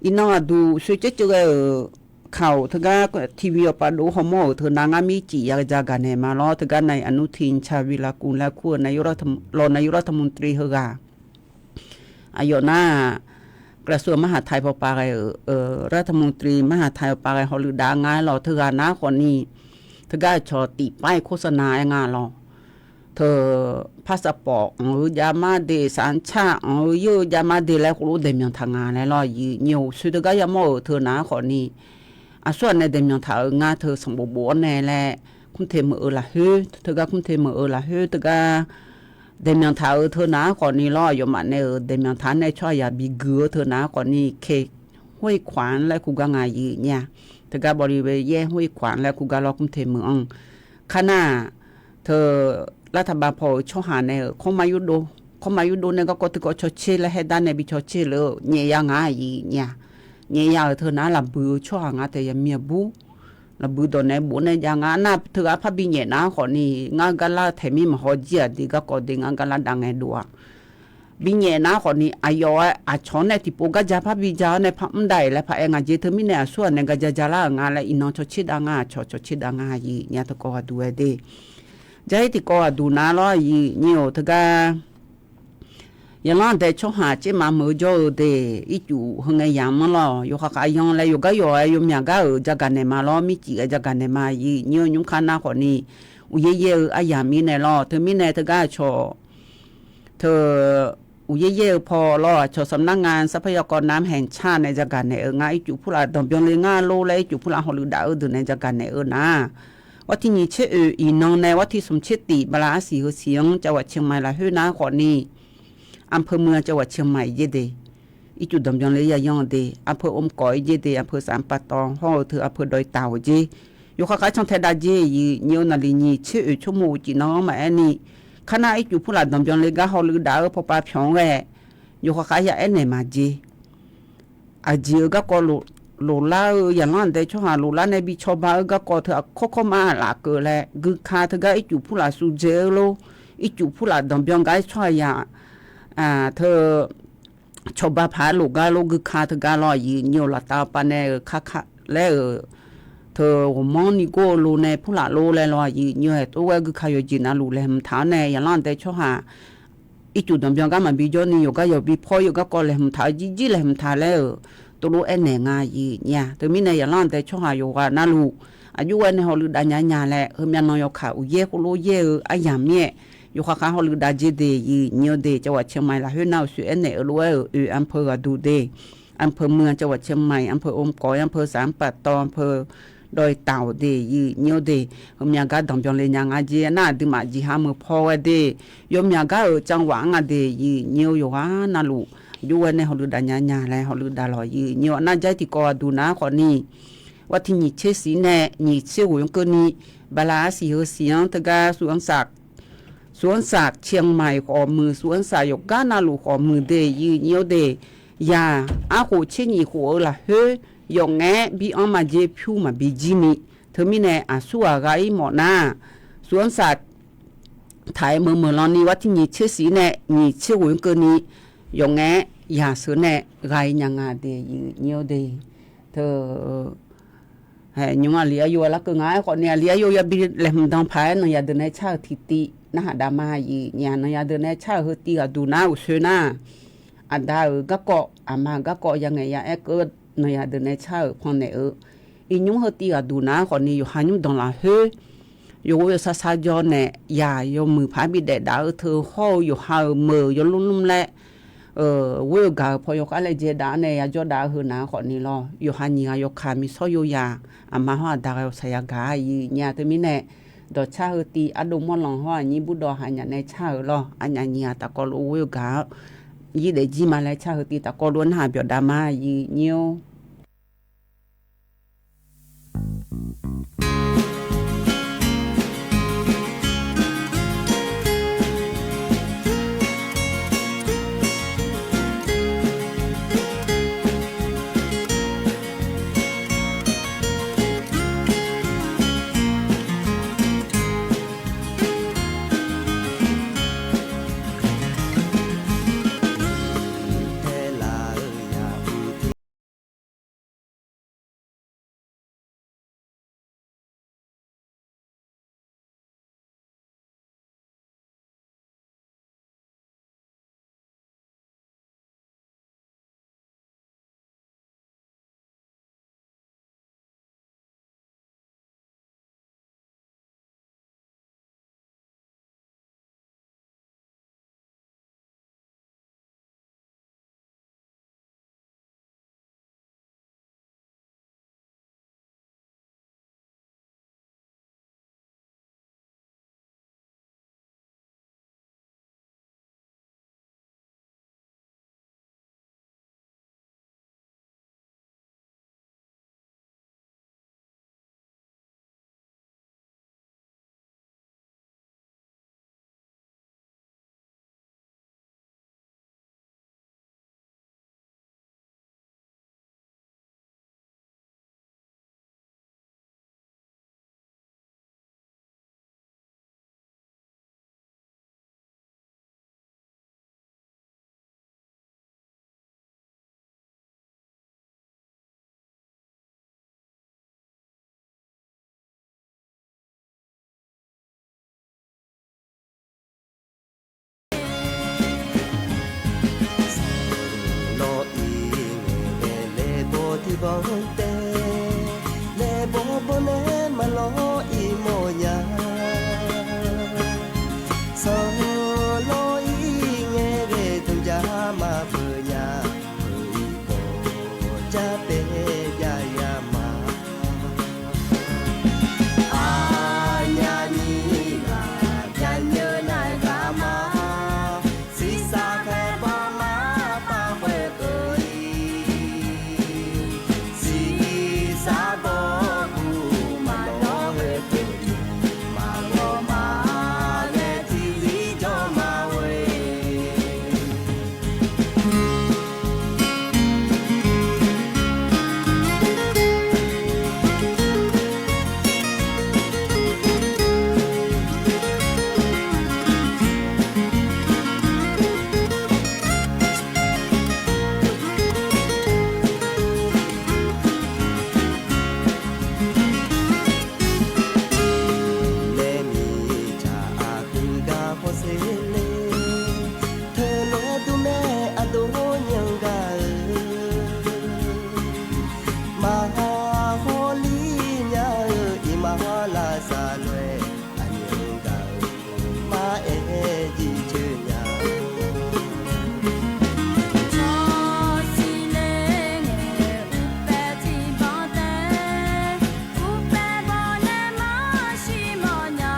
Iqnan aqduq soecaer ceuv ghae-euq kaq-awq teugar TV awqpav dov hawmawr-euq teu nar ngar mircif ya jagaq naeq ma lawr. Teugar nae aqnur tiq nca bi laqkuv laer kur-eu nae lawq nae yawr lar taqmqtri heughaq aqyawf nar-aq, กระทรวงมหาดไทย pawpav ghae-euq, รัฐมนตรีมหาดไทย pawpav ghae hawluiv dav nga-aer lawq. Teughaq nar khawfni, teugar aqcawq tiqpav-aer โฆษณา-aer nga lawq. Teu passport anq-eu javmar de, สัญชาติ anq-eu yeur-eu javmar de laer khoerlof daeqmyanq taq nga laer lawr yiq nyi-awr. Soe teugar yamawr-euq teu nar khawfni, aqsurghaq nae daeqmyanq taq-euq ngar teu sanqbof bof-awr nae laer, กรุงเทพ meuq-eu lafkhoer, teugar กรุงเทพ meuq-eu lafkhoer teugar daeqmyanq taq-euq teu nar khawfni lawr, aqyawfmaf nae-euq daeqmyanq taq-anr nae tsawrhaqzaq bi guiq-eu teu nar khawfni, เค ห้วยขวาง laer kur gar nga yiq nyi-a. Teugar บริเวณ แยกห้วยขวาง laer kur gar lawr กรุงเทพ meuq-anr. Kar nar-aq, teu รัฐบาล paw-euq tsawrhaq nae-euq kawrma yurdov, kawrma yurdov nae garkawv teukawv cawtser laer haer dar nae bi cawtser lef-eu nyaef ya nga yiq nyi-a. Nyaef ya-euq teu nar laf buiq-eu tsawrhaq nga taef yaqmiq aqbur lafbui dawq naeq-aer bof nae jav nga. Nar teughaq par binyaef nar khawfni, ngar garlar-eu taeq mir maqhaw jir-aq de, garkawv de ngar garlar dav ngae dov-aq. Binyaef nar khawfni, aqyawf-aer aqcawq nae tiqpov garja par bija-awr nae par mr dav-iq laer par aer nga jeq. Teumirnae aqsurghaq nae garja ja lar-euq nga laer iqnan cawtser dav nga, aqcawq cawtser dav nga aqyuif nya teu kawv ghaqduq-aer de. Jar-ir tiqkawv ghaqduq nar lawr aqyuif nyi-or teugar Yaqlanr aqdae tsawrhaq caermaf meuq-eu jawr-eu de, ircuf heu ngae yamq-anr lawr, yawqkhaq khaq yan laer yawqgar yawq-aer yawmyaq gar-euq jagaq naeq ma lawr, mircif ghae jagaq naeq ma aqyuif nyi-or nymr kar nar khawfni, uqyaer yaer-eu aryamq mirnae lawr. Teumirnae teugar aqcawq teu uqyaer yaer-eu paw lawr, aqcawq สำนักงานทรัพยากรน้ำแห่งชาติ nae jagaq naeq-eu nga. Ircuf purlaf danqbyan le ngar lor laer ircuf purlaf hawluiv daf-eu deuq nae jagaq naeq-eu nar, วันที่ nyiq tser oeq iqnan nae วันที่ smq tser tif bala arsiq heusiq-anr จังหวัดเชียงใหม่ lafkhoer nar khawfni, อำเภอเมือง จังหวัดเชียงใหม่ jer de. Ircuf danqbyan le-ir yayanr-eu de, อำเภออมก๋อย jer de, อำเภอสามป่าตอง hawr-eu teu อำเภอดอยเต่า jer. Yawqkhaq khaq cantae dav jer aqyuif nyi-or naqliq nyiq tser oeq tsawrmawr uqcif nan-anr maqaer ni, kar nar ircuf purlaf danqbyan le gar hawluiv daf-eu pawpav pyawq-anr ghae, yawqkhaq khaq ya aernaeq ma jer. Aqjeq-eu garkawv lof lar-eu yaqlanr aqdae tsawrhaq lof lar nae bi cawba-eu garkawv teu aqkawr kawr ma laf keuv laer guika teugar ircuf purlaf suvdzae-eu lor, ircuf purlaf danqbyan gar-ir tsawrhaq ya teu cawba paq-aer lof gar lor guika teugar lawr aqyuif nyi-or laftav pav nae-euq kaka laer-euq teu ghawqmanrni gor-eu lo nae purlaf lor laer lawr aqyuif nyi-or aeq tov ghae guika yawqjeq navluf laeqhmq taq-awr nae yaqlanr aqdae tsawrhaq ircuf danqbyan gar maqbi jawrni yawqgar yawq bi paw-ir-eu garkawv laeqhmq taq-eu jirjir laeqhmq taq laer-euq tovlof aernaeq nga aqyuif nya. Teumirnae yaqlanr aqdae tsawrhaq yawqghaq navluf aqjox ghae nae hawluiv dav nya nya laer heumyav nan yawkaq uqyaer khoerlof yaer-eu aryamq mir-aer, yawqkhaq khaq hawluiv dav jer de aqyuif nyi-or de. จังหวัดเชียงใหม่ lafkhoer nar-euq soeq aernaeq-eu lof-aer-euq oeq อำเภอ ghaqduq de, อำเภอเมือง จังหวัดเชียงใหม่ อำเภออมก๋อย อำเภอสามป่าตอง อำเภอดอยเต่า de aqyuif nyi-or de. Heumyav gar danqbyan le nya nga jer nar aqduimaf jeqha meuq paw ghae de, yawmyaq gar-euq จังหวัด-anr nga de aqyuif nyi-or yawqghaq navluf aqjox ghae nae hawluiv dav nya nya laer hawluiv dav lawq aqyuif nyi-or nar jar-ir tiqkawv ghaqduq nar khawfni, วันที่ nyiq tser siq nae nyiq tser ghoeq-anr keuvni, bala arsiq heusiq-anr teugar สวนสัตว์เชียงใหม่ khawf muiq, สวนสัตว์ yawqgar navluf khawf muiq de aqyuif nyi-or de. Yaq arkhof tser nyiq khof-eu lafkhoer yawf ngaef-aer bi anr ma jer pyur maqbi jir ni. Teumirnae aqsurghaq gha-ir mawf nar, สวนสัตว์ taq-aer meuq meuq lan ni วันที่ nyiq tser siq nae nyiq tser ghoeq-anr keuvni, yawf ngaef-aer yaq sheuq nae gha-ir nya nga de aqyuif nyi-or de. Teu nymr aqli aryo larkeuv nga-aer khawfni aqli aryo yabi laeqhmq dan paq-aer nanqyaq deuq nae car-euq tiqtiv narhaq dav ma aqyuif nya. Nanqyaq deuq nae car-euq heu tiv ghaqduq nar uqsoe nar, aqda-euq garkawv aqma-euq garkawv ya ngaeq ya aer keuv nanqyaq deuq nae car-euq pannaeq-eu, iqnymr heu tiv ghaqduq nar khawfni yawqha nymr danq lafkhoer yawqghov yawqsar sar jawr nae yaq yawmuiq paq-aer bidaef daf-eu teu hawr-eu yawqha-euq meuq yawlmr lmr laer ghoer-eu gaq-euq paw yawkhav laejae daf-anr nae yajawr daf-eu heu naq-anr khawfni lawr, yawqha nyiq ghaq yawkaq miqsawr yoyaq aqma hawr aqda ghae-awr saqya gaq-a aqyuif nya. Teumirnae dawqcar heu tiv ardov mawrlanq hawr aqnyir burdawv haqnyaf nae car-euq lawr, aqnyaf nyiq ghaq tafkawv lof-aer ghoer-eu gaq-awr yir daefjir ma laer car heu tiv tafkawv lof-aer narhaq byawq dav ma aqyuif nyi-or. Banq tae, laebaw baw nae maqlawr-ir mawrnya. Sanqlawr-ir ngae ghae dmq ja maqpeuq nya. Peuq-ir khawf jar tae jav ya ma. Aqnyaf nyiq ghaq byaqnyeuv naeq gar ma. Siqsaq khaeq bawq ma, paq khoeq keuv-ir. Siqsaq bawq guq maqlawr khoeq keuv-ir. Maqghawq maqghae tiqzir jawr ma-oe. Nae miqjaq aqhuiq gar hawsher le. Teulof-aer dm mae aqdov nyanr gar-eu. Maqhaw li nya-eu iqmalavsar lof-aer aqnymr gaq-eu maqaer jircoer nya. Tawqsiq le ngae uqpaeq tiqbanq tae, uqpaeq bawq nae maqshir mawrnya.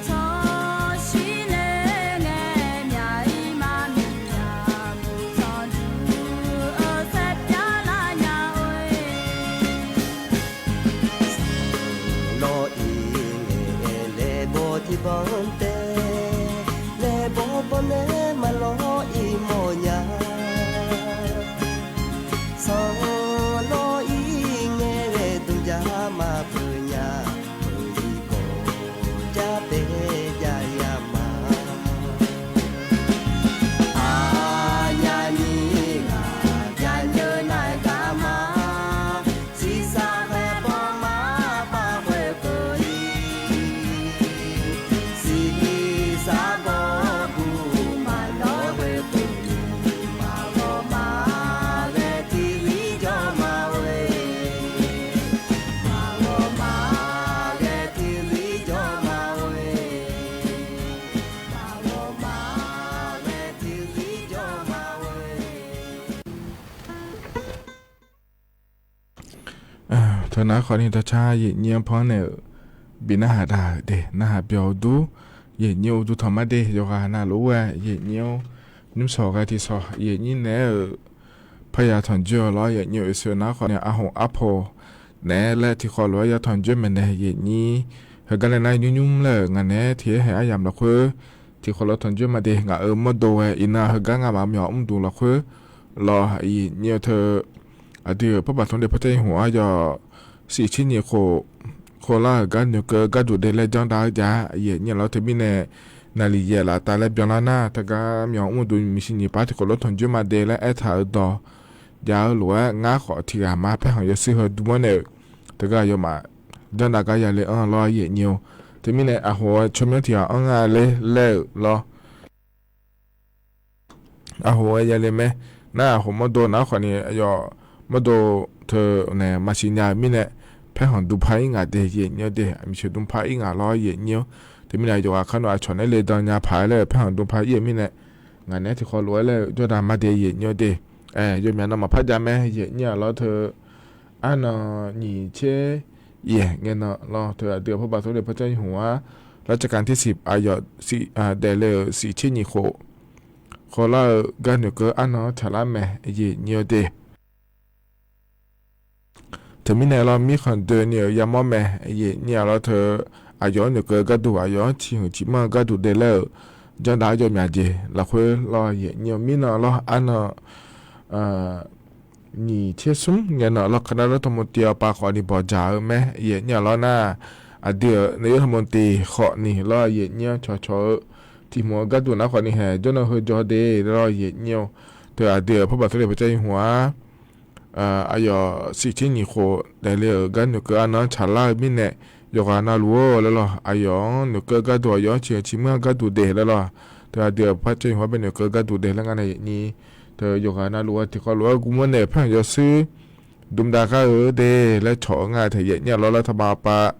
Tawqsiq le ngae myaq-ir maqmiq nya, muiq tanqduq-eu saer pyar lar nya-oe. Lawr-ir ngae laebaw tiqbanq tae, laebaw baw nae maqlawr-ir mawrnya. Sanqlawr-ir ngae ghae dmq ja maqpeuq nya. Peuq-ir khawf jar tae jav ya ma. Aqnyaf nyiq ghaq byaqnyeuv naeq gar ma. Siqsaq khaeq bawq ma, paq khoeq keuv-ir. Siqsaq bawq guq maqlawr khoeq keuv-ir. Maqghawq maqghae tiqzir jawr ma-oe. Maqghawq maqghae tiqzir jawr ma-oe. Maqghawq maqghae tiqzir jawr ma-oe. Teu nar khawf ni dawrcar yaeqnyir-anr panr naeq-euq bi narhaq daq-euq de, narhaq byawq uqdur, yaeqnyir uqdur tanqmar de yawqghaq navluf-aer yaeqnyir-anr nymr sawq ghae tiqsawq yaeqnyir naeq-aer-euq parya tanqjoer-awq lawr, yaeqnyir-euq oeqsoeq nar khawf ni arhaq arpoq naeq-aer laer tiqkhawf lof-aer ya tanqjoer maeqnaeq yaeqnyir heugar laer nar nymr nymr laer-euq ngaq naeq-aer tiq aer haeq aryamq lafkhoer tiqkhawf lof tanqjoer ma de. Ngaq-euq mawrdo ghae iqnan heugar ngamaf myawq mrduq lafkhoer lawr yaeqnyir-eu teu aqdui-euq parbaq tmr de par taer yawhmq aryawq siq tser nyiq khof khawvlar-euq gar noeqkeuv-eu garduq de laer janrdav-eu jav-a. Yaeqnyir lawr teumirnae naqliq yaeq laf tav laer byanlar nar teugar myawq mrduq miqshi nyiq par tiqkhawf lof tanqjoer ma de laer aertaq-euq dawq jav-eu lof-aer ngar khawf tiq ghaq ma paerkhanq yawshuir heu dm-anr naeq-euq teugar aqyawfmaf janrdav gar yale anr lawr yaeqnyir-eu. Teumirnae aqhof-aer tsawrmyanr tiq ghaq anr nga ler laer-euq lawr. Aqhof-aer yale mae. Nar aqhof mawrdo nar khawf ni aqyawf mawrdo teu nae maqsiq nya-eu mirnae paerkhanq dm par ir ngaq de yaeqnyir-eu de, miqcoeq dm par ir ngaq lawr yaeqnyir-eu. Teumirnae yawqghaq kar nawr aqcawq naeq le dan nya paq-aer laer-euq paerkhanq dm par ir-eu mirnae ngaq naeq-aer tiqkhawf lof-aer laer-euq jawrdav ma de yaeqnyir-eu de. Yawmyaq nan maqpar jav mae yaeqnyir-aq lawr teu arnan nyiq tser yaeq ngae nan lawr teu aqdui-euq parbaq tmr de par taer yawhmq-ar lawr tsakaq tirsiq aqyawf daefle-euq siq tser nyiq khof khawvlar-eu gar noeqkeuv arnan-anr taqlar mae yaeqnyir-eu de. Teumirnae lawr mirkhanq doeni-euq yamawr mae yaeqnyir-aq lawr teu aqyawf-anr noeqkeuv garduq aqyawf-anr ciqhmq ciqmanr-eu garduq daeflaer-euq janrdav-ar yawmyaq jeq lafkhoer lawr yaeqnyir-eu mirnan lawr arnan nyiq tser smr ngae nan lawr kaqnar lawr tmqtiv-awr pav khawf ni bawqdzaq-eu mae yaeqnyir-aq lawr nar aqdui-euq naeq-aer tmqtiv khawf ni lawr yaeqnyir-anr cawqcawq-eu tiqhmq-eu garduq nar khawf ni haeq jawrnan heu jawr de lawr yaeqnyir-eu. Teu aqdui-euq parbaq tmr de par taer yawhmq-ar aqyawf siq tser nyiq khof daefle-euq gar noeqkeuv arnan-anr taqlar-eu mirnae yawqghaq navluf-or laer lawr aqyawf-anr noeqkeuv garduq aqyawf-anr ciqhmq ciqmanr-eu garduq daef laer lawr. Teu aqdui-euq par taer yawhmq-ar bae noeqkeuv garduq daef laer ngar nae yaeqnyir Teu yawqghaq navluf-eu tiqkawv lof-aer guvmanr naeq-euq paerkhanq yawshuir dmdav gar-eu de laer cawq-eu nga taef yaef nyir-a lawr. Lar taqma pav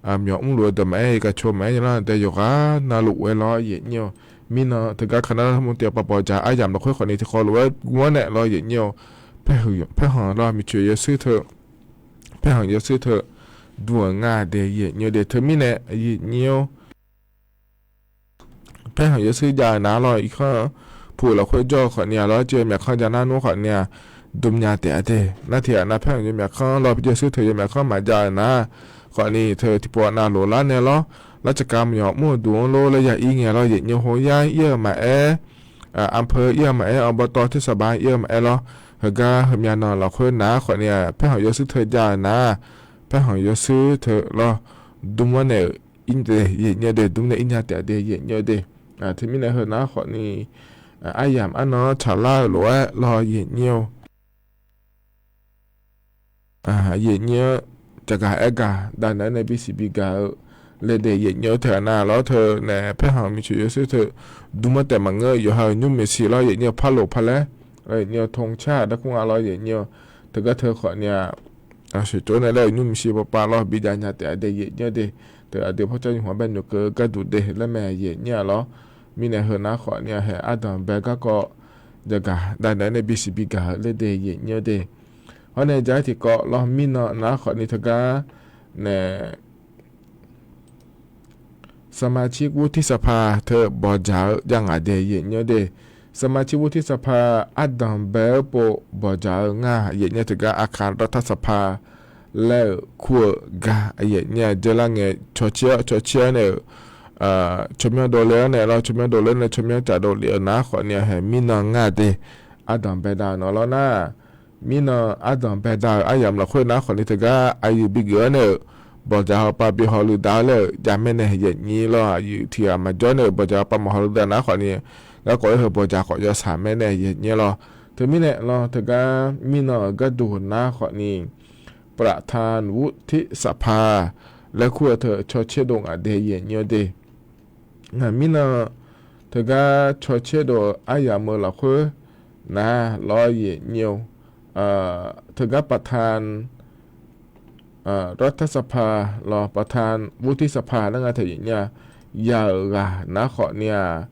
myawq mrluf-eu deuq maqaer, iqkaq coq maqaer, nyalanr dae yawqghaq navluf-aer lawr yaef nyir-eu. Mirnan teugar kaqnar lar tmr tiq-awr pav bawqjaq aryamq lafkhoer khawfni tiqkawv lof-aer guvmanr naeq lawr yaef nyir-eu. Paerkhanq lawr miqcoeq yawshuir teu, paerkhanq yawshuir teu dm-euq nga de yaef nyir-eu de. Teumirnae yaef nyir-awr, paerkhanq yawshuir jav-eu nar lawr, irkanr puq lafkhoer jawr-eu khawfni-aq lawr, arcuiv yawmyaq kanr jav nar nmr khawfni-aq, dm nya taef-a de. Nar tiqghaq nav paerkhanq yawmyaq kanr lawr, yawshuir teu yawmyaq kanr maqjav-euq nar khawfni teu tiqpov nav loq lar nae lawr. Lar tsaqkav myawq mr-eu duq-anr lor laer ya ir ngae lawr yaef nyir-eu. Hoyar ir-eu maqaer, arpeu ir-eu maqaer, anrbawr tawv tersaqba ir-eu maqaer lawr, heugar heumyav nan lafkhoer nar khawfni-aq, paerkhanq yawshuir teu jav-eu nar, paerkhanq yawshuir teu lawr, dm-anr naeq-euq ir de yaef nyir-eu de. Dm nae ir nya taef-a de yaef nyir-eu de. Teumirnae heu nar khawfni aryamq arnan-anr tsaqlar-eu lof-aer lawr yaef nyir-eu. Yaef nyir-anr jaqgaq aer gaq dav naeq-aer nae bisiq bigaq-eu le de yaef nyir-eu. Teughaq nav lawr teu nae paerkhanq miqcoeq yawshuir teu dm-anr taef maqngeur, yawqha-euq nymrmuiq siq lawr yaef nyir-eu. Parloq palaer, yaef nyir-eu. Tongcar daer kur nga lawr yaef nyir-eu. Teugar teu khawfni-aq, sheuqcof nae laer-euq nymrmuiq siq pavpav lawr bijav nya taef-a de yaef nyir-eu de. Teu aqdui pawrcar nymq hmq-anr bae noeqkeuv-eu gharduq de laer mae yaef nyir-a lawr. Mirnae heu nar khawfni-aq, haeq ardanq bae garkawv jaqgaq dav naeq-aer nae bisiq bigaq-eu le de yaef nyir-eu de. Hawr nae jar tiqkawv lawr, mirnan nar khawfni teugar nae สมาชิกวุฒิสภา teu bawqdzaq-eu jav ngaq de yaef nyir-eu de. สมาชิกวุฒิสภา ardanq bae-eu pov bawqdzaq-eu nga yaef nyir-eu. Teugar อาคารรัฐสภา laer-euq kur-eu gar yaef nyir-a. Dzeurlar ngae cawcaer-awr cawcaer-awr nae-euq tsawrmyanr dovle-awr nae lawr, tsawrmyanr dovle-awr nae tsawrmyanr caf dovle-eu nar khawfni-aq, haeq mirnan nga de ardanq baedav-eu nan lawr nar, mirnan ardanq baedav-euq aryamq lafkhoer nar khawfni teugar aqyuif bigeuf-awr nae-euq bawqdzaq hawpav bi hawluiv dav-eu laer-euq javmaer nae yaef nyir lawr. Aqyuif tiq ghaq maqjawr nae-euq bawqdzaq hawpav maqhawluiv dav nar khawfni, garkawv-aer heu bawqdzaq khawf yawshaq maer nae yaef nyir lawr. Teumirnae lawr teugar mirnan-euq gharduq nar khawfni ประธานวุฒิสภา laer kur-eu teu cawcaer dov ngaq de yaef nyir-eu de. Mirnan teugar cawcaer dov-eu aryamq-eu lafkhoer nar lawr yaef nyir-eu. Teugar ประธานรัฐสภา lawr ประธานวุฒิสภา laer nga taef yaef nyir-a. Ya-euq ghaq nar khawfni-aq,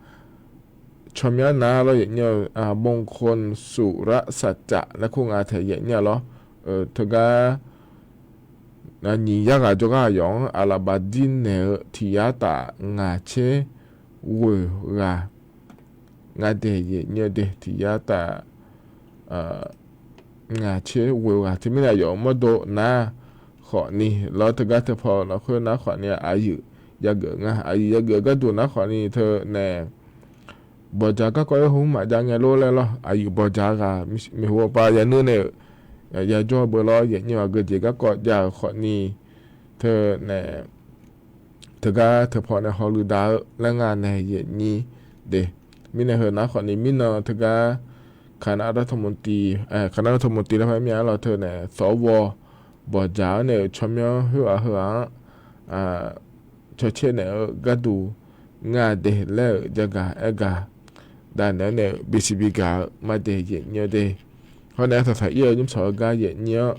tsawrmyanr nar lawr yaef nyir-eu. มงคลสุรสัจจะ laer kur nga taef yaef nyir-a lawr. Teugar nyiq yar ghaq jawrgar aqyawf-anr aqlaqbaq dir naeq-eu tiq yar taf ngaq tser ghoeq ghaq nga de yaef nyir-eu de. Tiq yar taf ngaq tser ghoeq ghaq. Teumirnae aqyawf-euq mawrdo nar khawfni lawr teugar teupaw lafkhoer nar khawfni aqyuif yageuf nga. Aqyuif yageuf-eu gharduq nar khawfni teu nae bawqdzaq garkawv-aer hmq maqjav ngae lor laer lawr. Aqyuif bawqdzaq ghaq miqhu ghawqpav yanuir nae-euq yajawr beu lawr yaef nyir-eu. Aqgeujeq garkawv jav-euq khawfni teu nae teugar teupaw nae hawluiv dav-eu laer nga nae yaef nyir de. Mirnae heu nar khawfni mirnan teugar kaqnar lar tawmuq tiv, kaqnar lar tawmuq tiv laer paq myav-aer lawr teu nae สว. bawqdzaq-anr nae-euq tsawrmyanr khoerghaq heughaq-anr cawcaer naeq-eu gharduq nga de laer-euq jagaq aer gaq dav naeq-aer nae-euq bisiq bigaq-eu mar de yaef nyir-eu de. Hawr nae arsaq saq ir-eu nymr sawq-eu gar yaef nyir-anr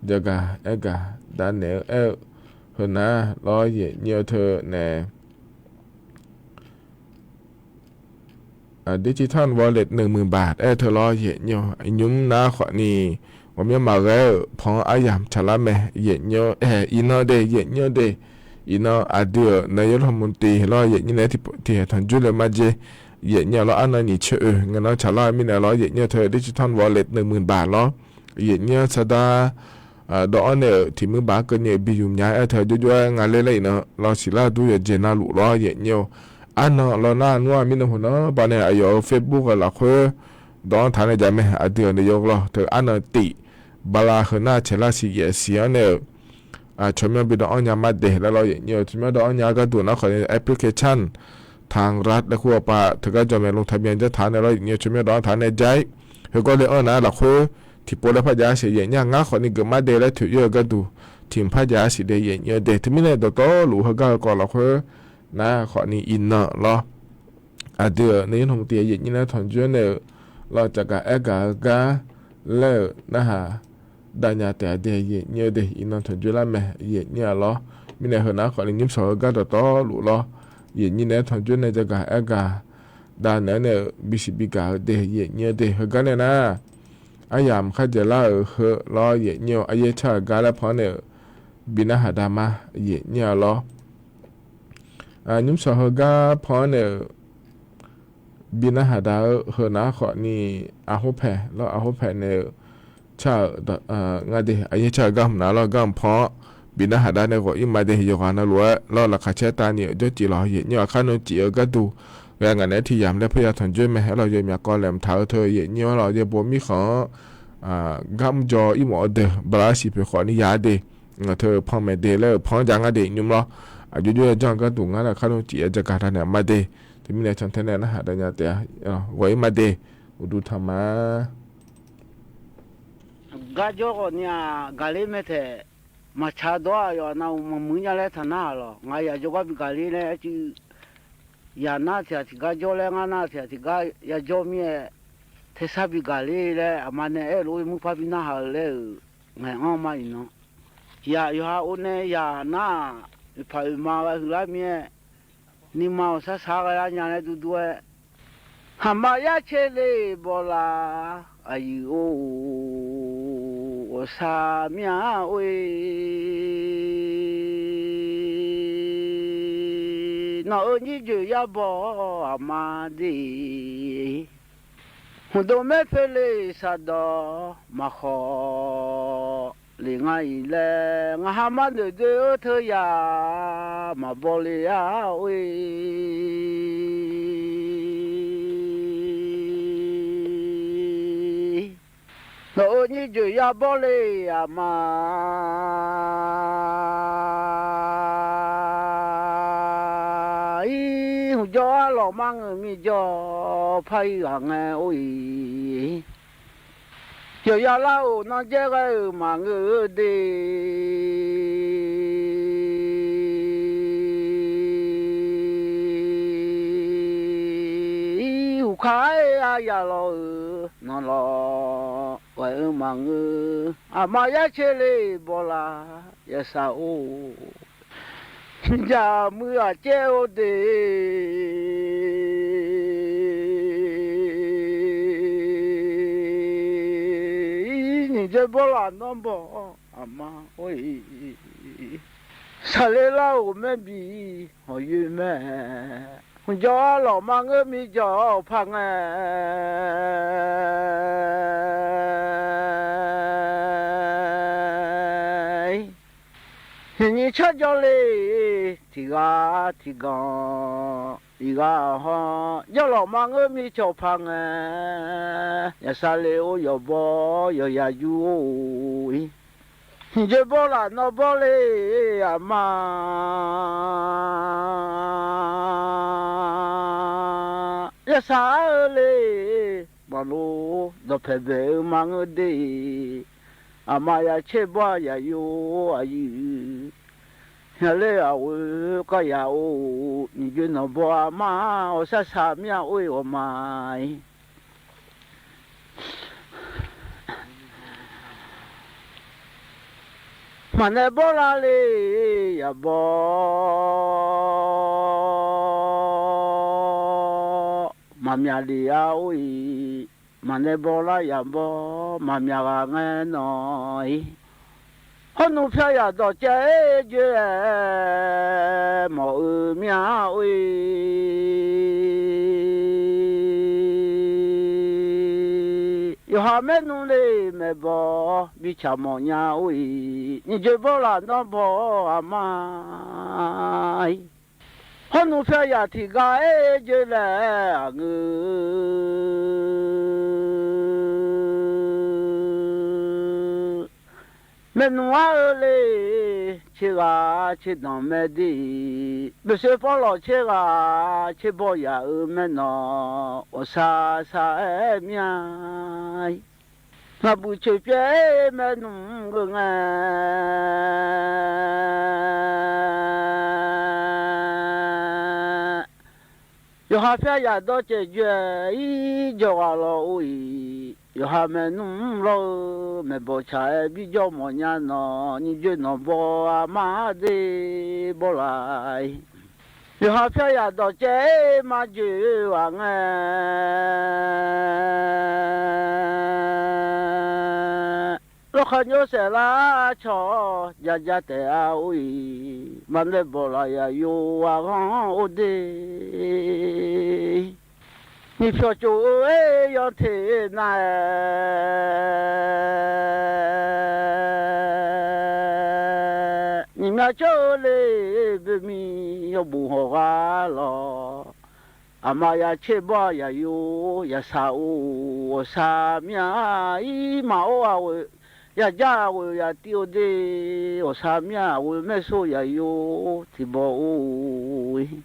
jagaq aer gaq dav naeq-eu aer-eu heunar lawr yaef nyir-eu teu nae ดิจิทัลวอลเล็ต หนึ่งหมื่นบาท aer-eu teu lawr yaef nyir-eu. Nymr nar khawfni ghawqmyanr maqghae-euq pan-anr aryamq tsaqlar mae yaef nyir-eu. Ae iqnan de yaef nyir-eu de. Iqnan aqdui-euq nae yawr lawrmq tiv lawr yaef nyir nae tiqhaeq tanqjoer le mar jer yaef nyir-a lawr. Arnan nyiq tser oe ngae nan tsaqlar-eu mirnae lawr yaef nyir-eu teu ดิจิทัลวอลเล็ต หนึ่งหมื่นบาท lawr yaef nyir-anr sardar dawv-anr nae-euq tiq muir baq-anr keuvni-euq bi yuf nya-aer teu jawrjawr-aer nga ler laer iqnan lawr siqlar dur yawqjeq navluf lawr yaef nyir-eu. Arnan lawr nar nmr-aq mirnan hmq nan baq nae aqyawf-euq Facebook-euq lafkhoer dawv-anr taq nae jamae aqdui-euq nae yawr lawr teu arnan tif bala heunar caeqlar siq yaef siq-anr nae-euq tsawrmyanr bi dawv-anr nya mar de laer lawr yaef nyir-eu. Tsawrmyanr dawv-anr nya gharduq nar khawfni application ทางรัฐ laer kur-eu pav teugar jawr mae ลงทะเบียน janr taq nae lawr yaef nyir-eu. Tsawrmyanr dawv-anr taq nae jar-ir. Heugawr le-anr nar lafkhoer tiqpov laer par jav-aer siq yaef nyir-a. Ngar khawfni geuf mar de laer toeq-ir-eu gharduq tiq mq par jav-aer siq de yaef nyir-eu de. Teumirnae dawqtawvluf heugar-eu kawv lafkhoer nar khawfni iqnan lawr aqdui-euq nae yawr lawrmq tiv yaef nyir nae tanqjoer nae-euq lawr, caqgaq aergaq-eu gar laer-euq narhaq dav nya taef-a de, yaeq nyir-eu de. Iqnan tanqjoer lar mae, yaeq nyir-a lawr. Mirnae heu nar khawfni nymrshawq heugar dawqtawvluf lawr, yaeq nyir naeq-aer tanqjoer nae caqgaq aergaq dav naeq-aer nae-euq bisiq bigaq-eu de, yaeq nyir-eu de. Heugar nae nar, aryamq kharjaeq lar-euq heu lawr, yaeq nyir-eu aryaer car-eu gar laer pan-anr nae-euq bi narhaq dav ma, yaeq nyir-a lawr. Nymrshawq heugar pan-anr nae-euq bi narhaq dav-eu heu nar khawfni, arhorpaeq lawr, arhorpaeq nae-euq car-euq ngar de, aryaer car-eu gar hmq nar lawr, gar hmq pan-anr bi narhaq dav nae ghawq ir ma de. Yawqghaq navluf-aer lawr, laqkhaq caer tavni-euq jawrcif lawq, yaeq nyir-aq, kharnan cif-eu gharduq ghae ngaq naeq-aer tiq yamq laer parya tanqjoer mae. Aerlawq, yawmyaq kawv laeqhmq taq-eu teu yaeq nyir-anr lawq, yaerbof mirkhanq-anr gar mr jaw ir mawf-eu deuq bala shif poeq khawfni ya-a de. Ngaq teu pan maeq de laer-euq pan-anr jav ngar de, nymr lawr. Aqjox jov-aer janr-eu gharduq ngar nar kharnan cif ya jaqgaq dav naeq ma de. Teumirnae cantae nae narhaq dav nya taef-a, ghawq ir ma de. Uqduq tanq ma. Garjawr ghawqni-aq, gaqler mae taeq. Maqtsaq dawr-aq, yawf nav-euq maqmuiq nya laer taq nar-aq lawq. Ngaq yaq jawrgar bi gaqler laer aercuiv yaq nar tiq ghaq tiq gar jawr laer, ngar nar tiq ghaq tiq gar yajawr mir-aer, tersar bi gaqler laer aqma nae aer-eu lof-aer muirpar bi narhaq-eu laer-euq ngaeq-anr ma iqnan. Tiq ghaq yawqha or nae yaq nar-aq, oeqpaq oeqma ghae huiqlar mir-aer, nuima ghawqshar shaq-aer ghae lar nya laer durdur-aer, haqma yar caer le bawlav aqyuif or, ghawqshaq mir-a or-e. Nawq-euq nyir joeq yar baw aqma de. Hmqdov maer poe le saqdawq maqkhawf le nga-iq laer, ngaq ha mar noeq doe-eu teu yaq maqbaw le-a or-e. Nawq-euq nyir joeq yar bawr le aqma. Ir hmq jawr arlawq mar ngeur mir jawr par-ir ghaq ngae or-iq. Yawqya lar-euq nanjaer ghae-euq maqngeur-eu de. Ir uqkar-aer aryaq lawq-euq nanlawq ghae-eu maqngeur. Aqma yar caer le bawlav yasaq or. Jaq muiq-aq caer-eu de. Ir nyiq dzae bawrlaf nanr baw aqma or-iq. Saqler lar-euq maer bi hawq yoe mae. Hmq jawr arlawq mar ngeur mir jawr-awr paq ngae. Nyiq nyiq car jawr le tiq ghaq tiq ganq. Iq ghaq haw jawrlawq mar ngeur mir cawq paq ngae. Yaqsaq le or yawqbaw yawqya yur or-iq. Nyiq dzae bawrlaf nawr bawr le aqma. Yasaq-ar-eu le maqlof dawqpaeq baeq-eu mar ngeur de. Aqma ya caer bawr-a yaq yo aqyuif. Yaqler aqghoe kar yaq-or nyiq dzae nawq baw aqma. Ghawqshaq shaq mir-a or-iq ghawqma-iq. Maqnae bawrlar le yaq baw. Maqmyaq le-a or-iq. Maqnae bawrlar yaq baw. Maqmyaq ghaq ngae nawq-iq. Hawrnmr pyar yaq dawqcaev-aer joe-aer mawf-eu mir-a or-iq. Yawqha maernmr le maeqbaw bi tsaq mawf nya or-iq. Nyiq dzae bawrlaf nawr baw aqma-iq. Hawrnmr pyar yaq tiq ghaq-aer joe laer aqngeur. Maernmr ar-eu le, tser ghaq tser danq mae de. Boeqsoe pawrlawq tser ghaq tser baw yaq-euq maernawq ghawqshaq shaq-aer mir-a. Ngaqbuq coeq pyaev-aer maernmr-anr geur ngae. Yawqha pyar yaq dawr caev joe-aer ir jawr ghaq lawr or-iq, yawqha maernmr mr lawr-eu maeqbawq tsaq-aer bijawr mawf nya nawq, nymrjoe nawqbaw armar de bawrlaf-ir. Yawqha pyar yaq dawq caev-aer marjoe-eu ghaq ngae, lawrkhav nymr saef lar cawq-awr jaja taef-a or-iq, maqnae bawq laf yaq yo ghaq ghanr or de. Nyiq pyawq cof-eu-aer yanteq nar-aer, nyiq myav cawr-eu le boemir yawbof hawq ghaq lawr. Aqma ya tser bawr-a yaq yo yaq saq or, ghawqshaq mir-aq ir maqor ghaq ghoe, yaq jar ghaq ghoe yaq tiv-eu de, ghawqshaq mir-aq ghoe maersor yaq yo tiqbaw or-ir.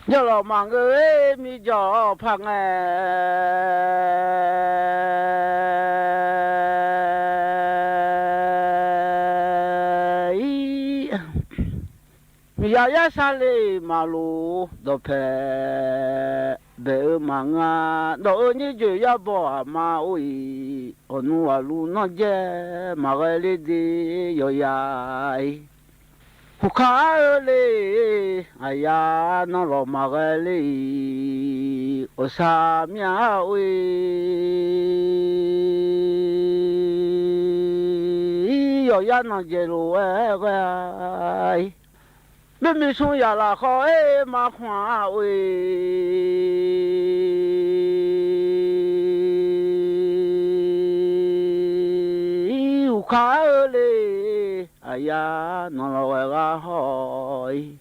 Jawrlawq maqngeur-aer mirjawq paq ngae ir, miqyaq yar sar le-iq maqloq dawqpae baef-eu maqngeur-a. Dawq-eu nyir joeq yar baw aqma or-iq, ghawqnmr ghaq luf nanr jae maqghae ler de yawqya-ir. Huqkaq ar-eu le, aqyar nanlawq maqghae ler-iq, ghawqshaq mir-aq or-ir, yawqya nanqjaeq lof-aer ghae-a-ir. Boermiq smr yaq lafkhawf-aer maqkhmq-a or-ir, huqkaq ar-eu le, aqyar nanlawq ghae ghaq hawr-ir.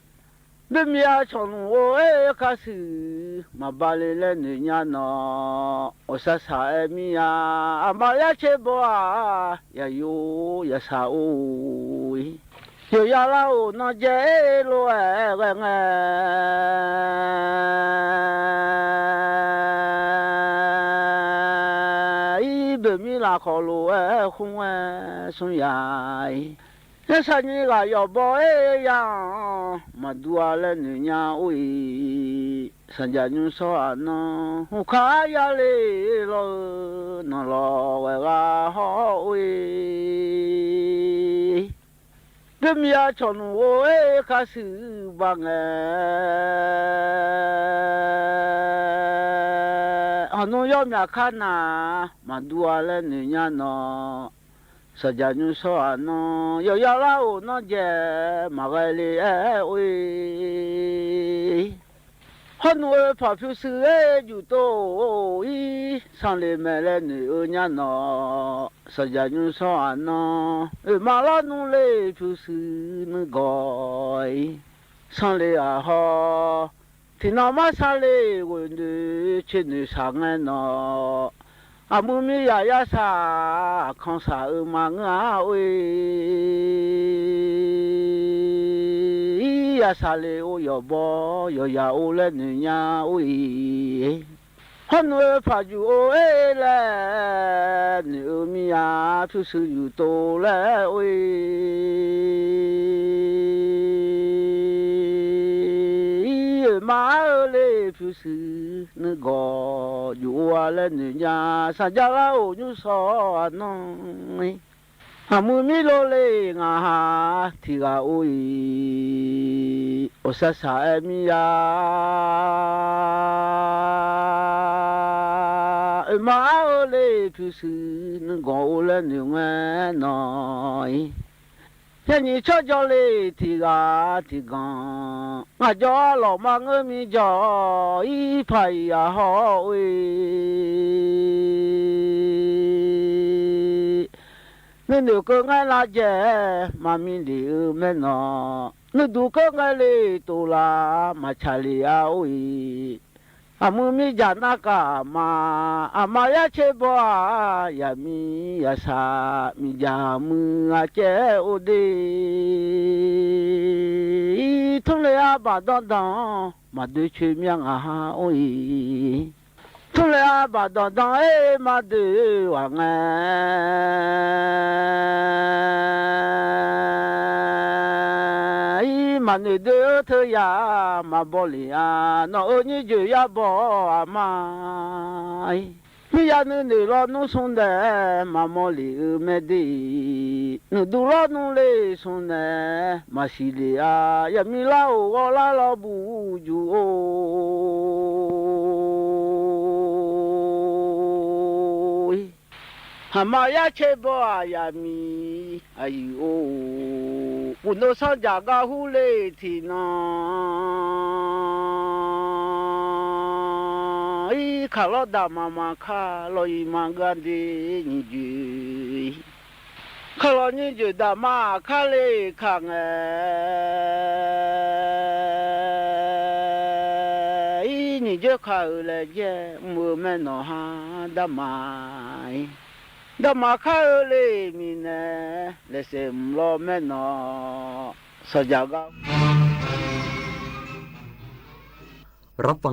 Boermiq-a cawq nmr or-aer karshuif maqba le laer noeq nya nawq, ghawqshaq shaq-aer mir-a. Aqma yar tser baw-aq yaq yo yaq saq or-ir, yawqya lar-euq nanqjaeq-aer lof-aer ghae ngae ir, boermiq lafkhawf lof-aer khmr-aer smr yaq-ir. Yarsaq nyir ghaq yawf baw-aer ya-anr maqdur-a laer noeq nya or-ir, sanqjaq nymr shawr-aq nanr huqkaq ar ya le lawr-eu nanlawq ghae ghaq hawr or-ir. Boermiq-a cawq nmr or-aer karshuif ba ngae, hawqnmr yawr myaq kar na maqdur-a laer noeq nya nawq, sanqjaq nymr shawr-aq nanr yawqya lar-euq nanqjaeq maqghae le-aer or-ir. Hawrnmr-eu paq pyurshuir-aer juftov-ir, sanqle mae laer noeq-eu nya nawq, sanqjaq nymr shawr-aq nanr oeqma lar nmr le pyurshuir nuigawq-ir. Sanqle-aq hawr tiqnan mar sanqle ghoeq noeq coeq noeq shaq ngae nawq, aqmuiq mir yaq yarsaq aqkanq shaq-eu maqngeur-a or-ir, yarsaq le or yawf baw yawqya or laer noeq nya or-ir. Hawrnmr-eu paq juq or-aer laer noeq-eu mir-a, pyurshuir juftov laer or-ir, oeqma ar-eu le pyurshuir nuigawq juq or-a laer noeq nya, sanqjaq lar-euq nymr shawr-aq nanr-ir. Aqmuiq mir lov le ngaq ha tiq ghaq or-ir, ghawqshaq shaq-aer mir-a, oeqma ar-eu le pyurshuir nuigawq or laer noeq ngae nawq-ir. Yaernyiq tsawrjawr le tiq ghaq tiq ganq, ngaq jawr-a lawq maqngeur mirjawr-ir, paq-iq yaq hawr or-ir. Nuinoeq keuv ngaer lavjae-aer maqmir lef-eu maernawq, nuiduq keuv ngaer le tov la maqtsaq lef-a or-ir. Aqmuiq mirjaq narkaf aqma, aqma yar tser baw-aq, yaqmiq yaqsaq miqjaq muiq aqcaev or de. Tmr le arbaq danr danr-anr maqdoe coer myav ngaq ha or-ir. Tmr le arbaq danr danr-aer maqdoe ghaq ngae-ir. Aqnoeq doe-eu teuyaq maqbaw lef-a. Nawq-euq nyir joeq yar baw-awr aqma-ir. Mirya nuinoeq lawnmr smr nae maqmawr lef-eu mae de. Nuiqdur lawnmr le smr nae maqsiq lef-a. Yaqmir lar-euq ghawrlar lawr buq juq-or. Haqma yar caer baw-aq yaqmiq aqyuif-or. Uqnov sanrjaq gar hurler tiqnan-ir. Kaqlawr daqma maqkar lawq-iq maqgar de nyiq joeq. Kaqlawq nyiq joeq daqma aqkar le kaq ngae-ir. Nyiq joeq kaq-euq laejae mr-eu maernawq ha daqma-ir. Daqma kar-eu le miqnae laeqsaef mq lawr maernawq sanqjaq gar. รับฟัง